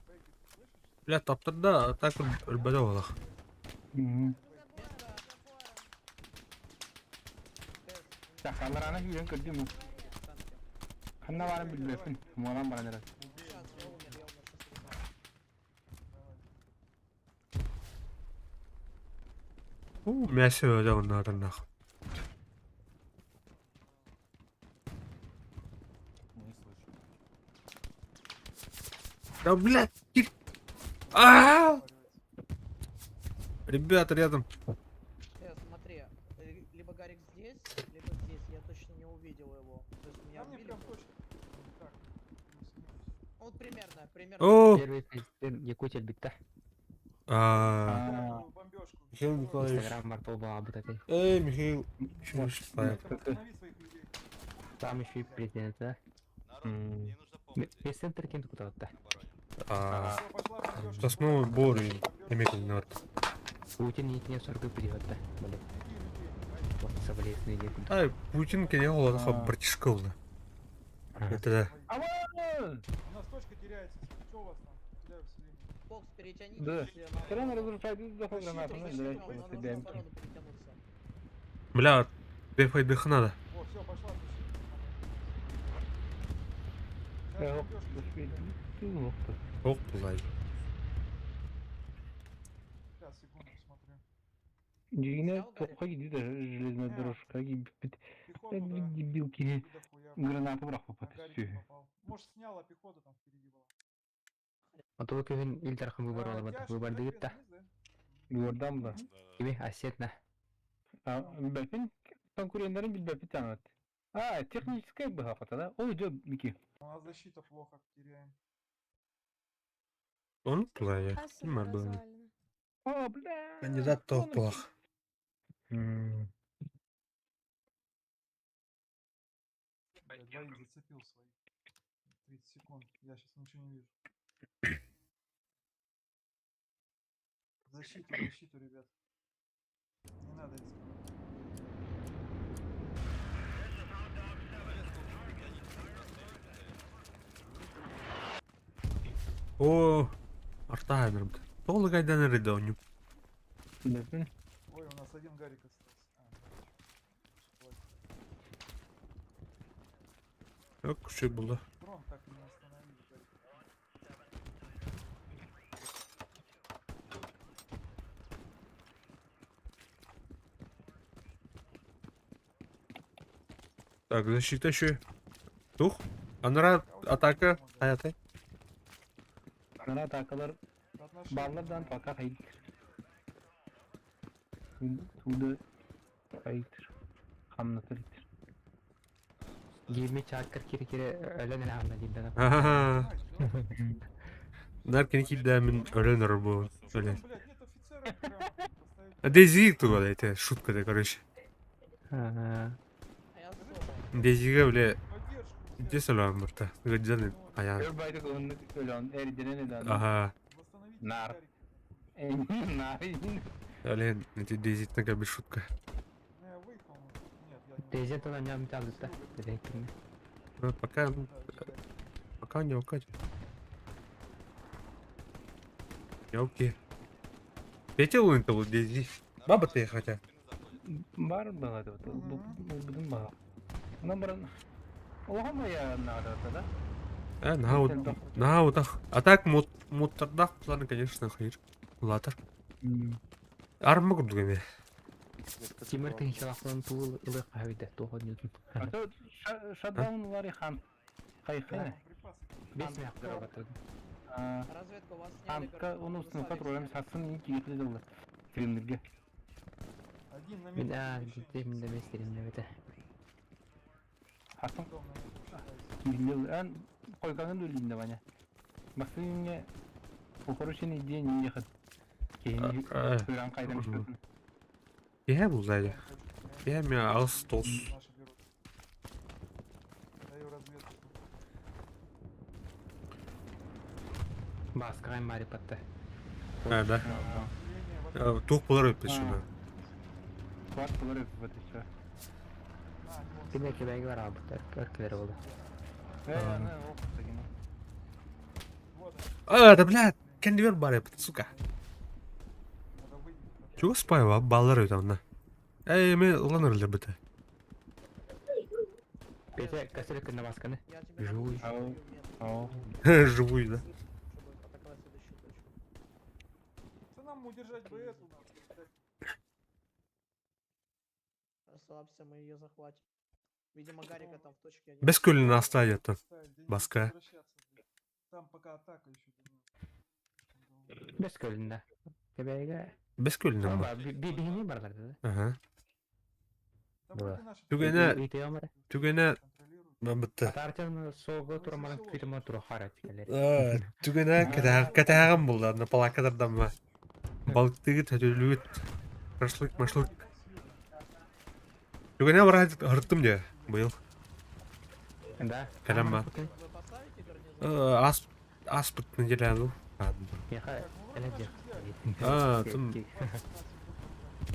Бэгги, ты слышишь? Бля, таптырда, так өлбөтө олох. Мгм. За забором, за забором. Так, аларана күйген көрдүм. Ханна барын билбеппин. Муалан баран эрэ. Сейчас, я умер, я умер, сейчас улетаю. У, мясо өдө оннарынах. Не слышу. Да, блядь, кир- А! Ребята, рядом. Смотри, либо Гарик здесь, либо здесь, я точно не увидел его. То есть меня Там мне убили прям просто. точно. Так, плюс-минус. Ну, Вот примерно, примерно. О! Первый президент Якутия битта. А. Первую бомбежку. Михаил Николаевич. Инстаграм бар была бутаты. Эй, Михаил. Михайлович, Там Это- Останови своих людей. Там еще и президент, да? М. Весь центр кем куда-то. А. Всё, пошла бомбежка. Сосновый бор и Эмиль Норд. Путин не 40 придет, да? Блин, Беги, людей. Ай, вот соболезные некуда. Ай, Путин кене олаха А. братишка олды. Это да. Аван! У нас точка теряется. Что у вас там? Теряю вселение. Бокс, перетянитесь. Да. на Все равно разрушает заход Защиту, гранату. Ну, защиту, блядь, оборону, вот надо на тебя. оборону перетянуться. Бля, дефай надо. О, все, пошла защита. Сейчас Эх, бомбежка. ты лох-то. Ох, булай. Сейчас, секунду, смотрю. Дигине Снял, Гарик? тоққа киді железная дорожка бит. Пехоту, да. Дебилки. Дохуя. Гранату брах На попадет. Гарика не попал. Может, сняла пехота там впереди была. А то күн Ил Дархан выбор А, алабат. Тяж, Выбор куда дигит та. тебе, вниз, да? Гордам да. Кими асет на. А, бәпин конкурентларын билбәпи танат. А, техническая быха да? Ой, жо, Мики. У нас защита плохо теряем. Он булай. Касса Ким бар был? развалена. О, бля. Кандидат тоқ булах. М. Бля, двоих зацепил своих. 30 секунд. Я сейчас ничего не вижу. Защиту, защиту, ребят. Не надо рисковать. О, арта айнырымды. Толы гайдан эрді оню. Бәпин. Ой, у нас один Гарик остался. А, короче. Хватит. Yok, күші болды. Дрон так и не остановили. Гарик. Так, защита еще. Тух. Анара атака. Аятай. Анара атакалар Отношения. баллардан пока хайдыр. Туда хайдыр. Хамнатыр. Гирми чакыр кире кире өлөн эле анда дейм да. Ага. Наркин кидә мин өлөнөр бу. Чё Өлен. там, блядь, нет офицеров грамотных поставить. Дези туга это шутка да, короче. А, А я соло. Дезиге бля Поддержку взять. десалам бурта. Гыджан ая. Өр байды кылынны өлөн, эрденен эдан. Ага. Восстановите Нар. Гарика. Нар. Өлен, эти дезит на без шутка. Ну, я выехал. но- Нет, я не Тезен тона ням табды да. Директор. Ну, пока, Да, Гарик. пока не укать. Ёлки. Петя лун то дези. Баба ты хотя. Бар была да, бу будун ба. Ана баран. Оха моя надо да. Э, наһаа утах. А так муттардаах планы, конечно, хайыр. Улаатар. Арма курдук эмиэ. Тимир тыһыынчалаахтан тугу ылыахха сөбүй туох оонньуутун. А то шатдаун лари хан. Хайхайна. Бес мэх зарабатывает. Разведка у вас сняли Ханка гарнизон, оны высадились установка турарым сняли. сасын киирли дылы. Стримлерге. Один на Мин метке аа перемещения. мин да местерин эбите. Хасын Дом на метке считайся. киирли ан койгаңын өлүндө Ваня. Басыңа укороченный день не ехать. Кейин сыран кайдан ишпесин. Киһэ булла Киһэ мен аҕыс тоҕус. Наши берут. Даю разведку. Бааскаҕай мари патта. Э, да. Усиление в Э, Туох болар өппүт шуна. Кварт болар өппүт еще. А, они вон Кине кебеги бар албыттар өркүлэр болду. Э, аны окуп деген. Вот они. А, да блядь, кэннибэр бар эбит, сука. Надо выбить. Чего спаева баллар өт онна. Эй, мен ылан ырылыр бите. Петя косырык на масканы. Я тебе на Живой. будущее даю метку, Ау. Живую, да. чтобы атаковать следующую точку. Да нам удержать бы эту, нахуй. дать Расслабься, мы ее захватим. Видимо, Гарика там в точке. они Без көлін аста еттім. ставить, да не Баска. возвращаться, блядь. Там пока атака еще. Бес көлүндө. Кебеги. Без көлін ба. Бихини барлар да. Ага. Там Да. вроде наши Түгене, Үйте омар. түгене контролируют. мен бітті. Тартын соғы турман күтімі турухара тикелер. Түгене кәтәғім болды, ана палакадардан ба. Балықтығы тәтөлүгіт. Шашлык, машлык. Түгене бар ырттым де, быйыл. Да. Кэлэн ба. Вы поставите гарнизон? Ас, ас бит неделя ну. Яха, Так, ну вроде эле наши взяли. А, тым.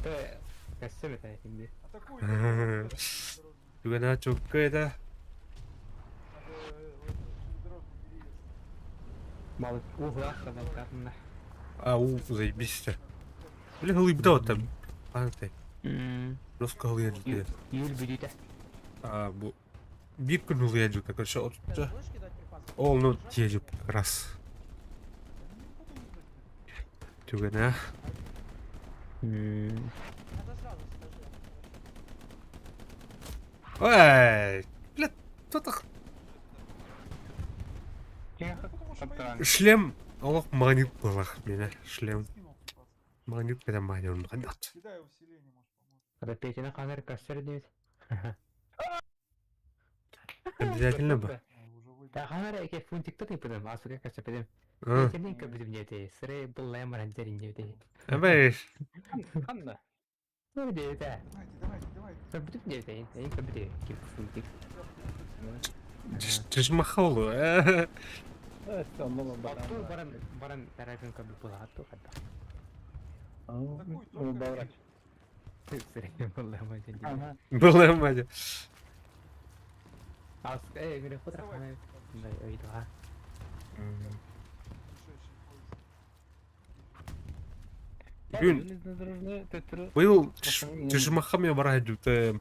Тэ кэссе бит инди. Атакуют. дорожную. Түгене чөккөйді. Надо железнодорожный переезд. Балык угла балкатында. А, у, заебись. Бля, хылый бит там. Антай. Жестко хылый еді. Юл бүдүтэ. А, бу бир күн хылый еді, короче, Петя, отты. будешь кидать припасы? Ол, ну, тиежіп как раз. Түгене. Это сразу скажи. Ой, бля, кто так? Потому что мои Шлем, олох магнит болах меня, шлем. скинул припасы. Магнит, когда магнит, он магнит. Кидаю усиление, может, поможет. Когда Петина ханар кассер дейт. Обязательно бы. А, уже выбил. Та ханар эке фунтикта тыпыдым, асуга кассер педим. А, Петинин көбүтүм дейт. Сыры буллай маранжерин дейт. Эбэш. Ханна. Ну дейт. Давайте, давайте, давайте. Көбүтүм дейт. Эң көбүтү кип фунтик. Чижмахолу. Э, сонно баран. Атту баран баран тарапин көбү булату хатта. Атакуй, только Барак. Сыры буллай маранжерин. Ага. Была мать. Ас э гүрэ хотра ханар. Да, ойдуга. Пришедший поезд. Бүгүн Железнодорожный төттөрү быйыл чижмаха мен бара жүт.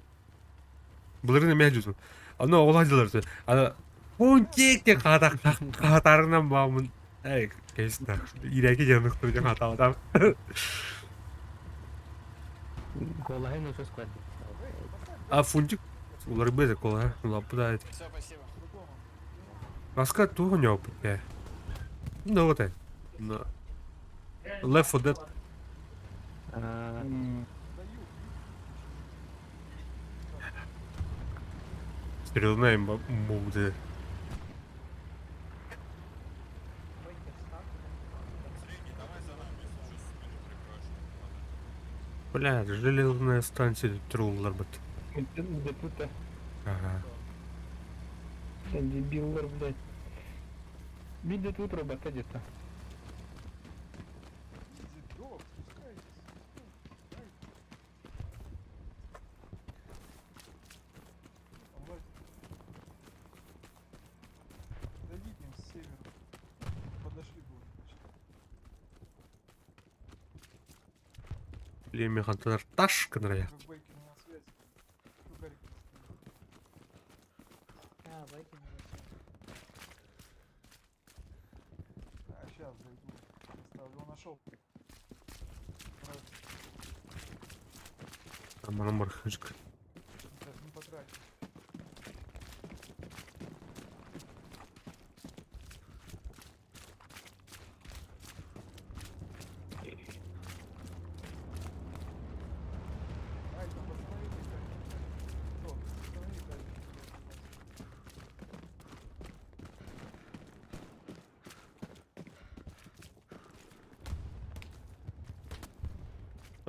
Буларын эме жүт. Аны ола жылар. Аны Фунтик те ката катарынан бамын. Эй, кесна. Иреки жанык туйдан ата адам. Голахын усус квад. А фунтик улар безе кола, лапда. Все, спасибо. Аска туго не опыт. Ну вот это. Но. Left 4 Dead. А, Стрелна им буде. Бейкер, стак. Бля, железная станция труллар бит. Где-то Ага. Дебиллар, блядь. Видит тут робота где-то. Изи, док, спускайтесь. спускайтесь, давайте. Там лазит. Дойдите им с севера. Подошли бы уже почти. Леме ханталар таш кынрая. Как Бейкер на связи. Ну, Гарик не стоит. А, Бейкер на связи. Сейчас зайду. Поставлю. Он нашел. Амарам бархышка. Сейчас не потрачу. Ай, там восстановите как. Кто? Восстанови как.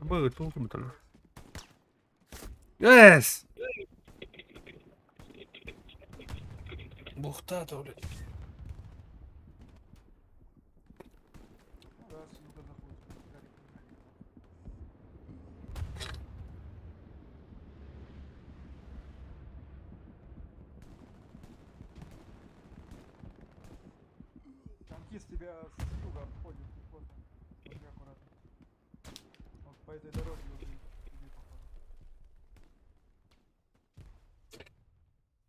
Б, толком там. Yes! Бухта, то, блядь. Ну да, с юга заходит. Гарик. Танкист тебя с юга обходит, пехота. Смотри аккуратно. Вот по этой дороге уже тебе, походу.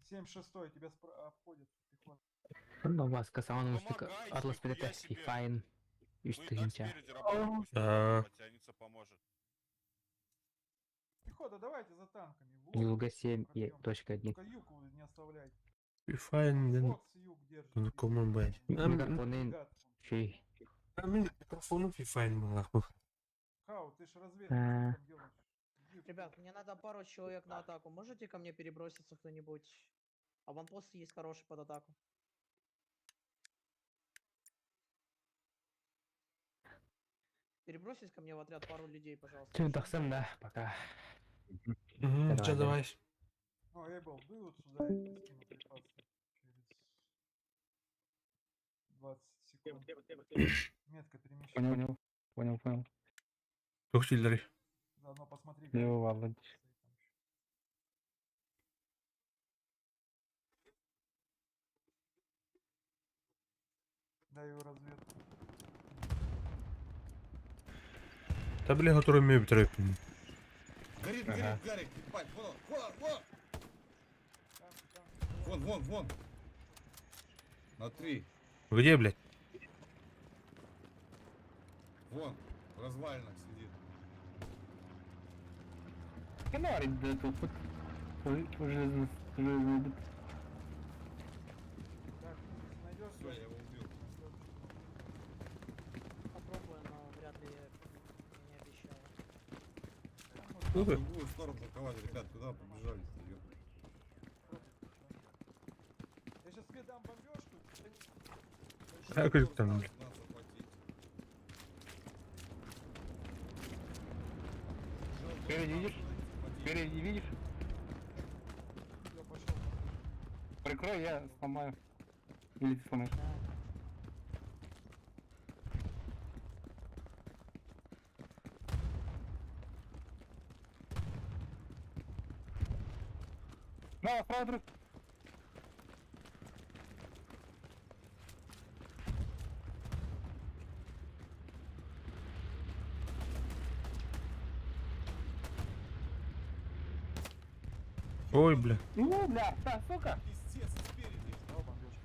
7-6 тебя обходит пехота. Донбасска саҕан устук Атлас билете Фифайн үс тыһыынча. Да. Пехота, давайте за танками. В лоб Юга 7 и пробьем. точка 1. Только юг вы не оставляйте. Фифайн, Фокс юг держит. Common бай. Микрофонын Гад. шүй. Мин микрофону фифайн малаху. Хау, ты ж разведка, А. что там делаешь? Иди в Ребят, мне надо пару человек на атаку. Можете ко мне переброситься кто-нибудь? Аванпост есть хороший под атаку. Перебросить ко мне в отряд пару людей, пожалуйста. Түн тахсам да, пока. Угу, чё, Давай, давай. Ну, Эйбл, дуй вот сюда, я тебе скину припасы через 20 секунд. Метка перемещается. Понял, понял. Понял, понял. Тух чиллери. Заодно посмотри, Лево, Гарик ладно. стоит там ещё. Даю разведку. Та бля, который мне трепин. Горит, Ага. горит, Гарик, ебать, вон он, вон он, вон! Танки, танки, Вон, вон, вон! На три, Где, блядь? вон, в развалинах сидит. Канарик до этого хоть железный железный Так, если найдешь, Все, я его убил. Попробую, но вряд ли я не обещаю. Ну В ты. другую сторону атаковать, ребят, куда побежали-то, ёпта? Я сейчас тебе дам бомбежку. А, как там, блядь? Надо заплатить. Спереди видишь? Спереди видишь? Я пошел. Прикрой, я сломаю. Или ты сломаешь. На, справа друг. Ой, бля. Ну, бля, да, сука. Пиздец, спереди. Дал бомбежку.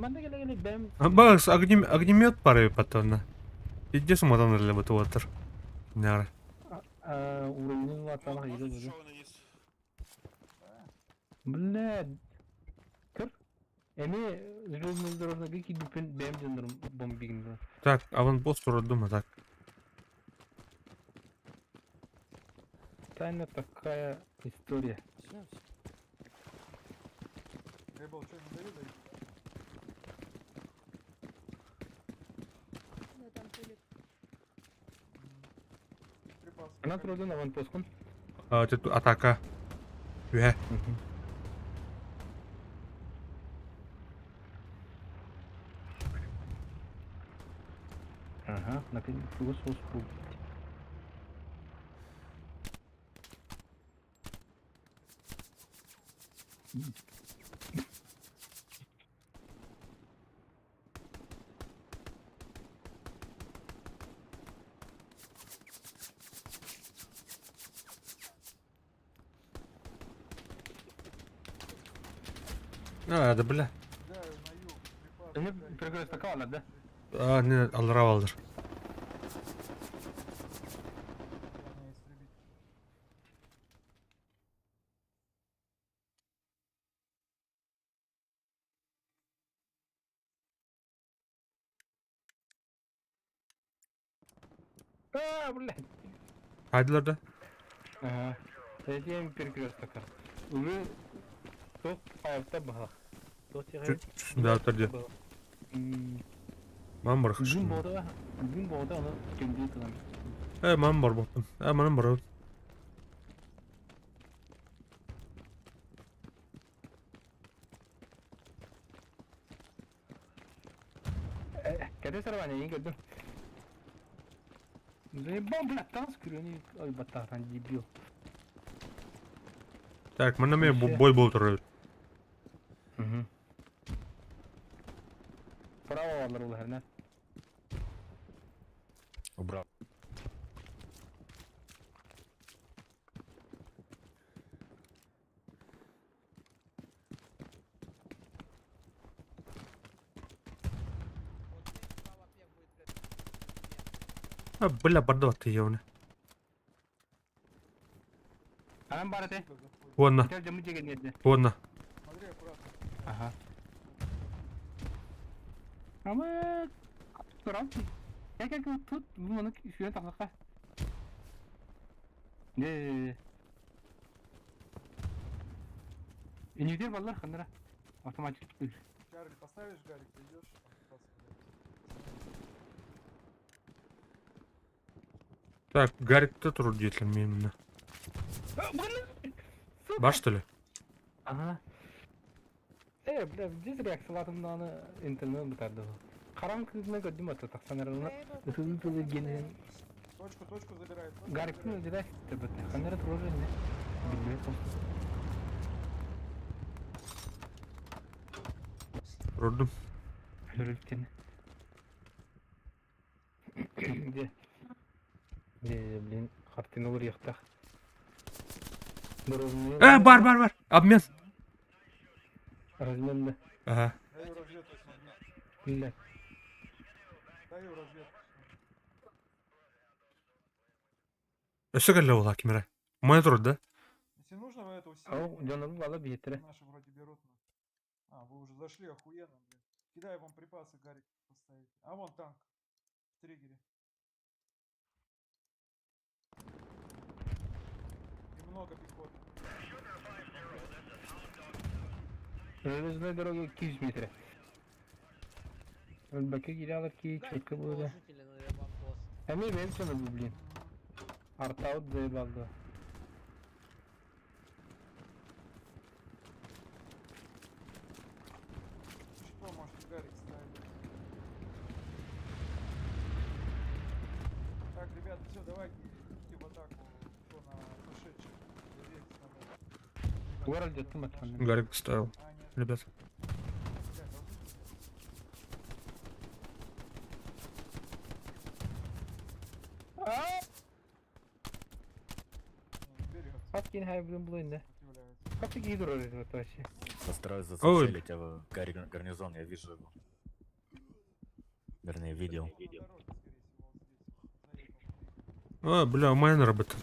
Манна келе келе бэм. Бакс, огнемет пары потом. Иди смотан для батуатер. Няра. Уровень латана идет уже. Бля. Кыр. Эми железный дорожный гики бипен бэм дендер бомбигин. Так, аванпост роддома, так. Тайна такая история. Все, все. Эйбл, что, не даю зайти? Да, там пулик. Припасы. Она трудно аванпост кун. А, тут атака. Үһэ. Ага, наконец соус был. А, да бля. Кидаю на юг припасы. Эми перекрестокка бааллар да? А, не, аллара бааллар. А, блядь. Хайдылар да? Ага. Этим перекрестокка. Уже тоқ айыпта баһа. Да, түрде. Мам бар. Күн бода, күн бода аны кемде тыган. Э, мам бар боттым. Э, манам бар. Кәде сарваня, ең көрдім. Заебал, блядь, танк скрюни. Ой, батаран, дебил. Так, манна мен бой бол турар. Угу. Право алар ул һәрнә. Убрал. А, бля, бардават ты ёвны. Анан бар эте. Уонна. Кел жамы жеген ерде. Уонна. Ага. Ama турам. Кел кел кел тут моны сүйен тақлаққа. Не. Инженер баллар хандыра. Автоматик түл. Чарли, поставишь Гарик, зайдешь? Там пытаться Так, Гарик ты турур диетлем мен Бар что ли? Ага. Э, бля, здесь реакцияларымдан интернет бутарды. Карам кызына көрдүм ата таксанарына. Ысылы тылы генен. Точку, точку забирает. точку Гариктин забирает. өзү да тебет. Ханара тоже не. Билбей Турдум. Хөрүлтен. Где? Где, блин, картина olur яктак. Э, бар, бар, бар. Обмен. Разменді. Ага. Даю разведку, смотри. Бля. Даю разведку. Өссө кэллэ буолла кимэрэ. Моя турар да? Если нужно, вы это Ау, усилите. жаныбы бала биеттире. Наши вроде берут. нас. А, вы уже зашли, охуенно, блин. Кидаю вам припасы, Гарик, поставить. А вон танк. В триггере. И много пехоты. Железной дороги 200 метре. Бәке кире алыр ки, четко буде. Положительный вампост. Эми бен bu блин. Артаут заебалды. Что может Гарик ставить? Так, ребята, все, давайте идите в атаку. Кто на сошедших. Доверьтесь надо. Город жаттым атқан. Гарик ставил. Ребят. Аткин хайбрин бұл енді. Как ты гидро это вообще? Постараюсь Ой. зацелить гарнизон, я вижу его. Вернее, видел. А, бля, моя работа.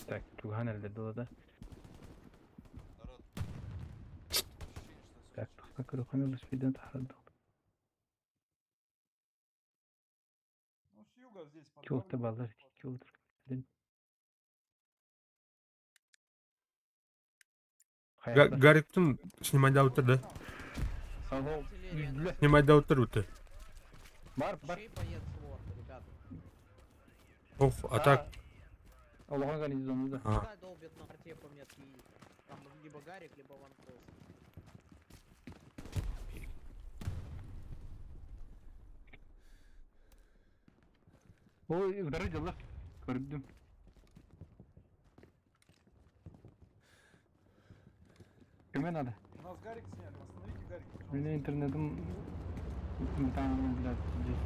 Так, Туган әлде да. Так, тоқта көрөхөне біспейден тахырды. Ну, с юга здесь Киоқты балдар, киоқты. Гариктин снимать даутер да? Снимать даутер өтө. Бар, бар. Чей боец лорд, ребята? Ох, а так. Олған гарнизоны да. А. Пускай долбит на арте по метке И. Там либо Гарик, либо Ванпост. Ой, удары дела. Көрдім. Кіме надо? У нас Гарик сняли, восстановите Гарик, пожалуйста. У меня интернетом там, блядь, здесь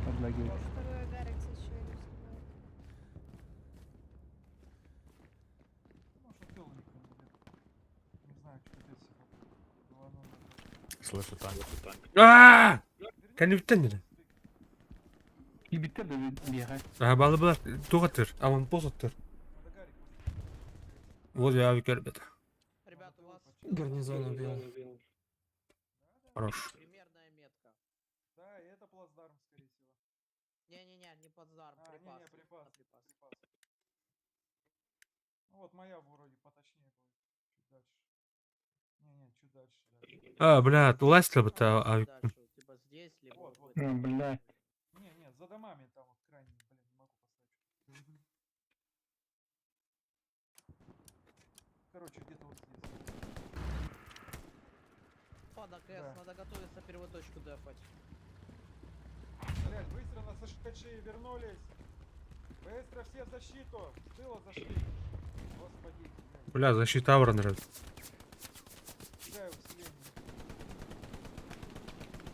подлагивает. Второй Гарик еще или снимает. Ну, что тыл никто не берет. Не знаю, что опять всех. Слышу танк. Аа! Кэнниттэн дии. Киирбиттэр да биэхэ. Аа балы была туох аттыр? Аванпост аттыр. Вот я авик ребята. Ребят, у вас Гарнизон убил. Хорош. примерная метка. Да, и это плацдарм, скорее всего. Не-не-не, не плацдарм, А, припас. не-не, припас. На припас. Припас. Ну вот моя вроде поточнее будет. Чуть дальше. Не-не, чуть дальше, да. А, бля, лазь Ну, бы та авик. Дальше, типа здесь, либо Вот, вот вот. в А, этом бля. Не, не, за домами там вот крайне, блин, не могу поставить. Короче, где-то вот здесь. Ладно, КС, Да. надо готовиться первую точку дефать. Блядь, быстро на сошедшие вернулись. Быстро все в защиту. С тыла зашли. Господи, блядь. Бля, защита аура нравится. Кидаю усиление.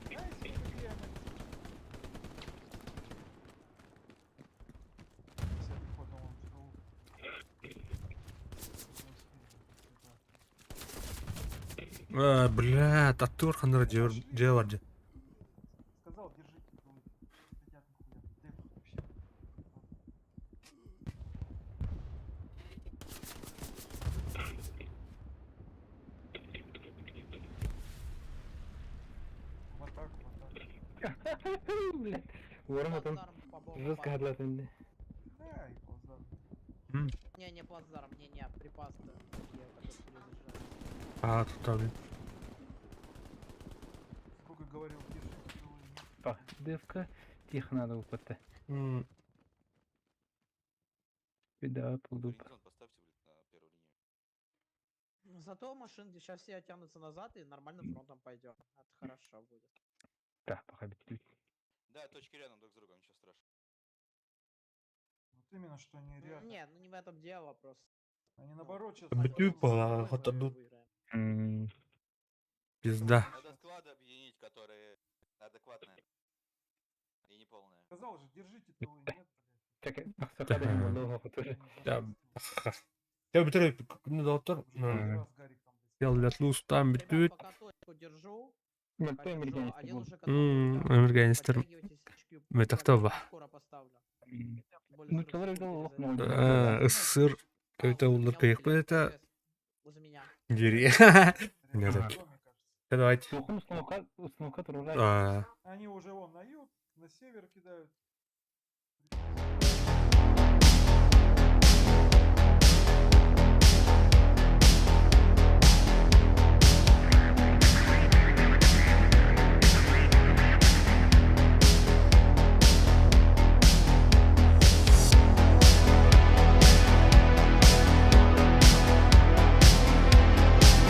Знаете, какие мы? Вся пехота вон в тылу. А, бля, татур хандар дьявар. Сказал, держите тылы. Хотят нихуя. Деф вообще. В атаку, в атаку. Блядь. Ворон там Плацдарм по бокам жестко падает. хадлатынды. Да, и плацдарм. Не, не плацдарм, не, не, припасы. Такие, которые перезаряжаются. А, тут там. Сколько говорил, держите тылы. нет. Па, девка. Тихо надо упадти. М, Беда, полдупа. Гарнизон поставьте, блядь, на первую линию. Ну, Зато машинки сейчас все оттянутся назад и нормальным фронтом пойдем. Это хорошо будет. Да, пока бит. Да, точки рядом друг с другом, ничего страшного. Вот именно, что они Ну, рядом. Не, ну не в этом дело просто. Они наоборот сейчас... Бтю, пала, вот одну М, Пизда. Надо склады объединить, которые адекватные. И неполные. Сказал же, держите тылы, нет, блядь. Чакай, ахсакада молдова хотур. Я Я битер не доктор. Уже третий раз Гарик там, блядь. Я луз там Ребят, битют. пока точку держу. Мен пока той держу, американец Один был. уже готов. да. Американецтер. Подтягивайтесь, очки Метахтова. Скоро поставлю. М, Более Ну, 40 человек секунд дал лох перезарядка. А, СССР. А, Это возле меня улыбка их усиление, это КС. Возле меня. дери. Рядом Нет, в так. доме, кажется. Давайте. Сухум установка установка турулай. А, Они уже вон на юг, на север кидают.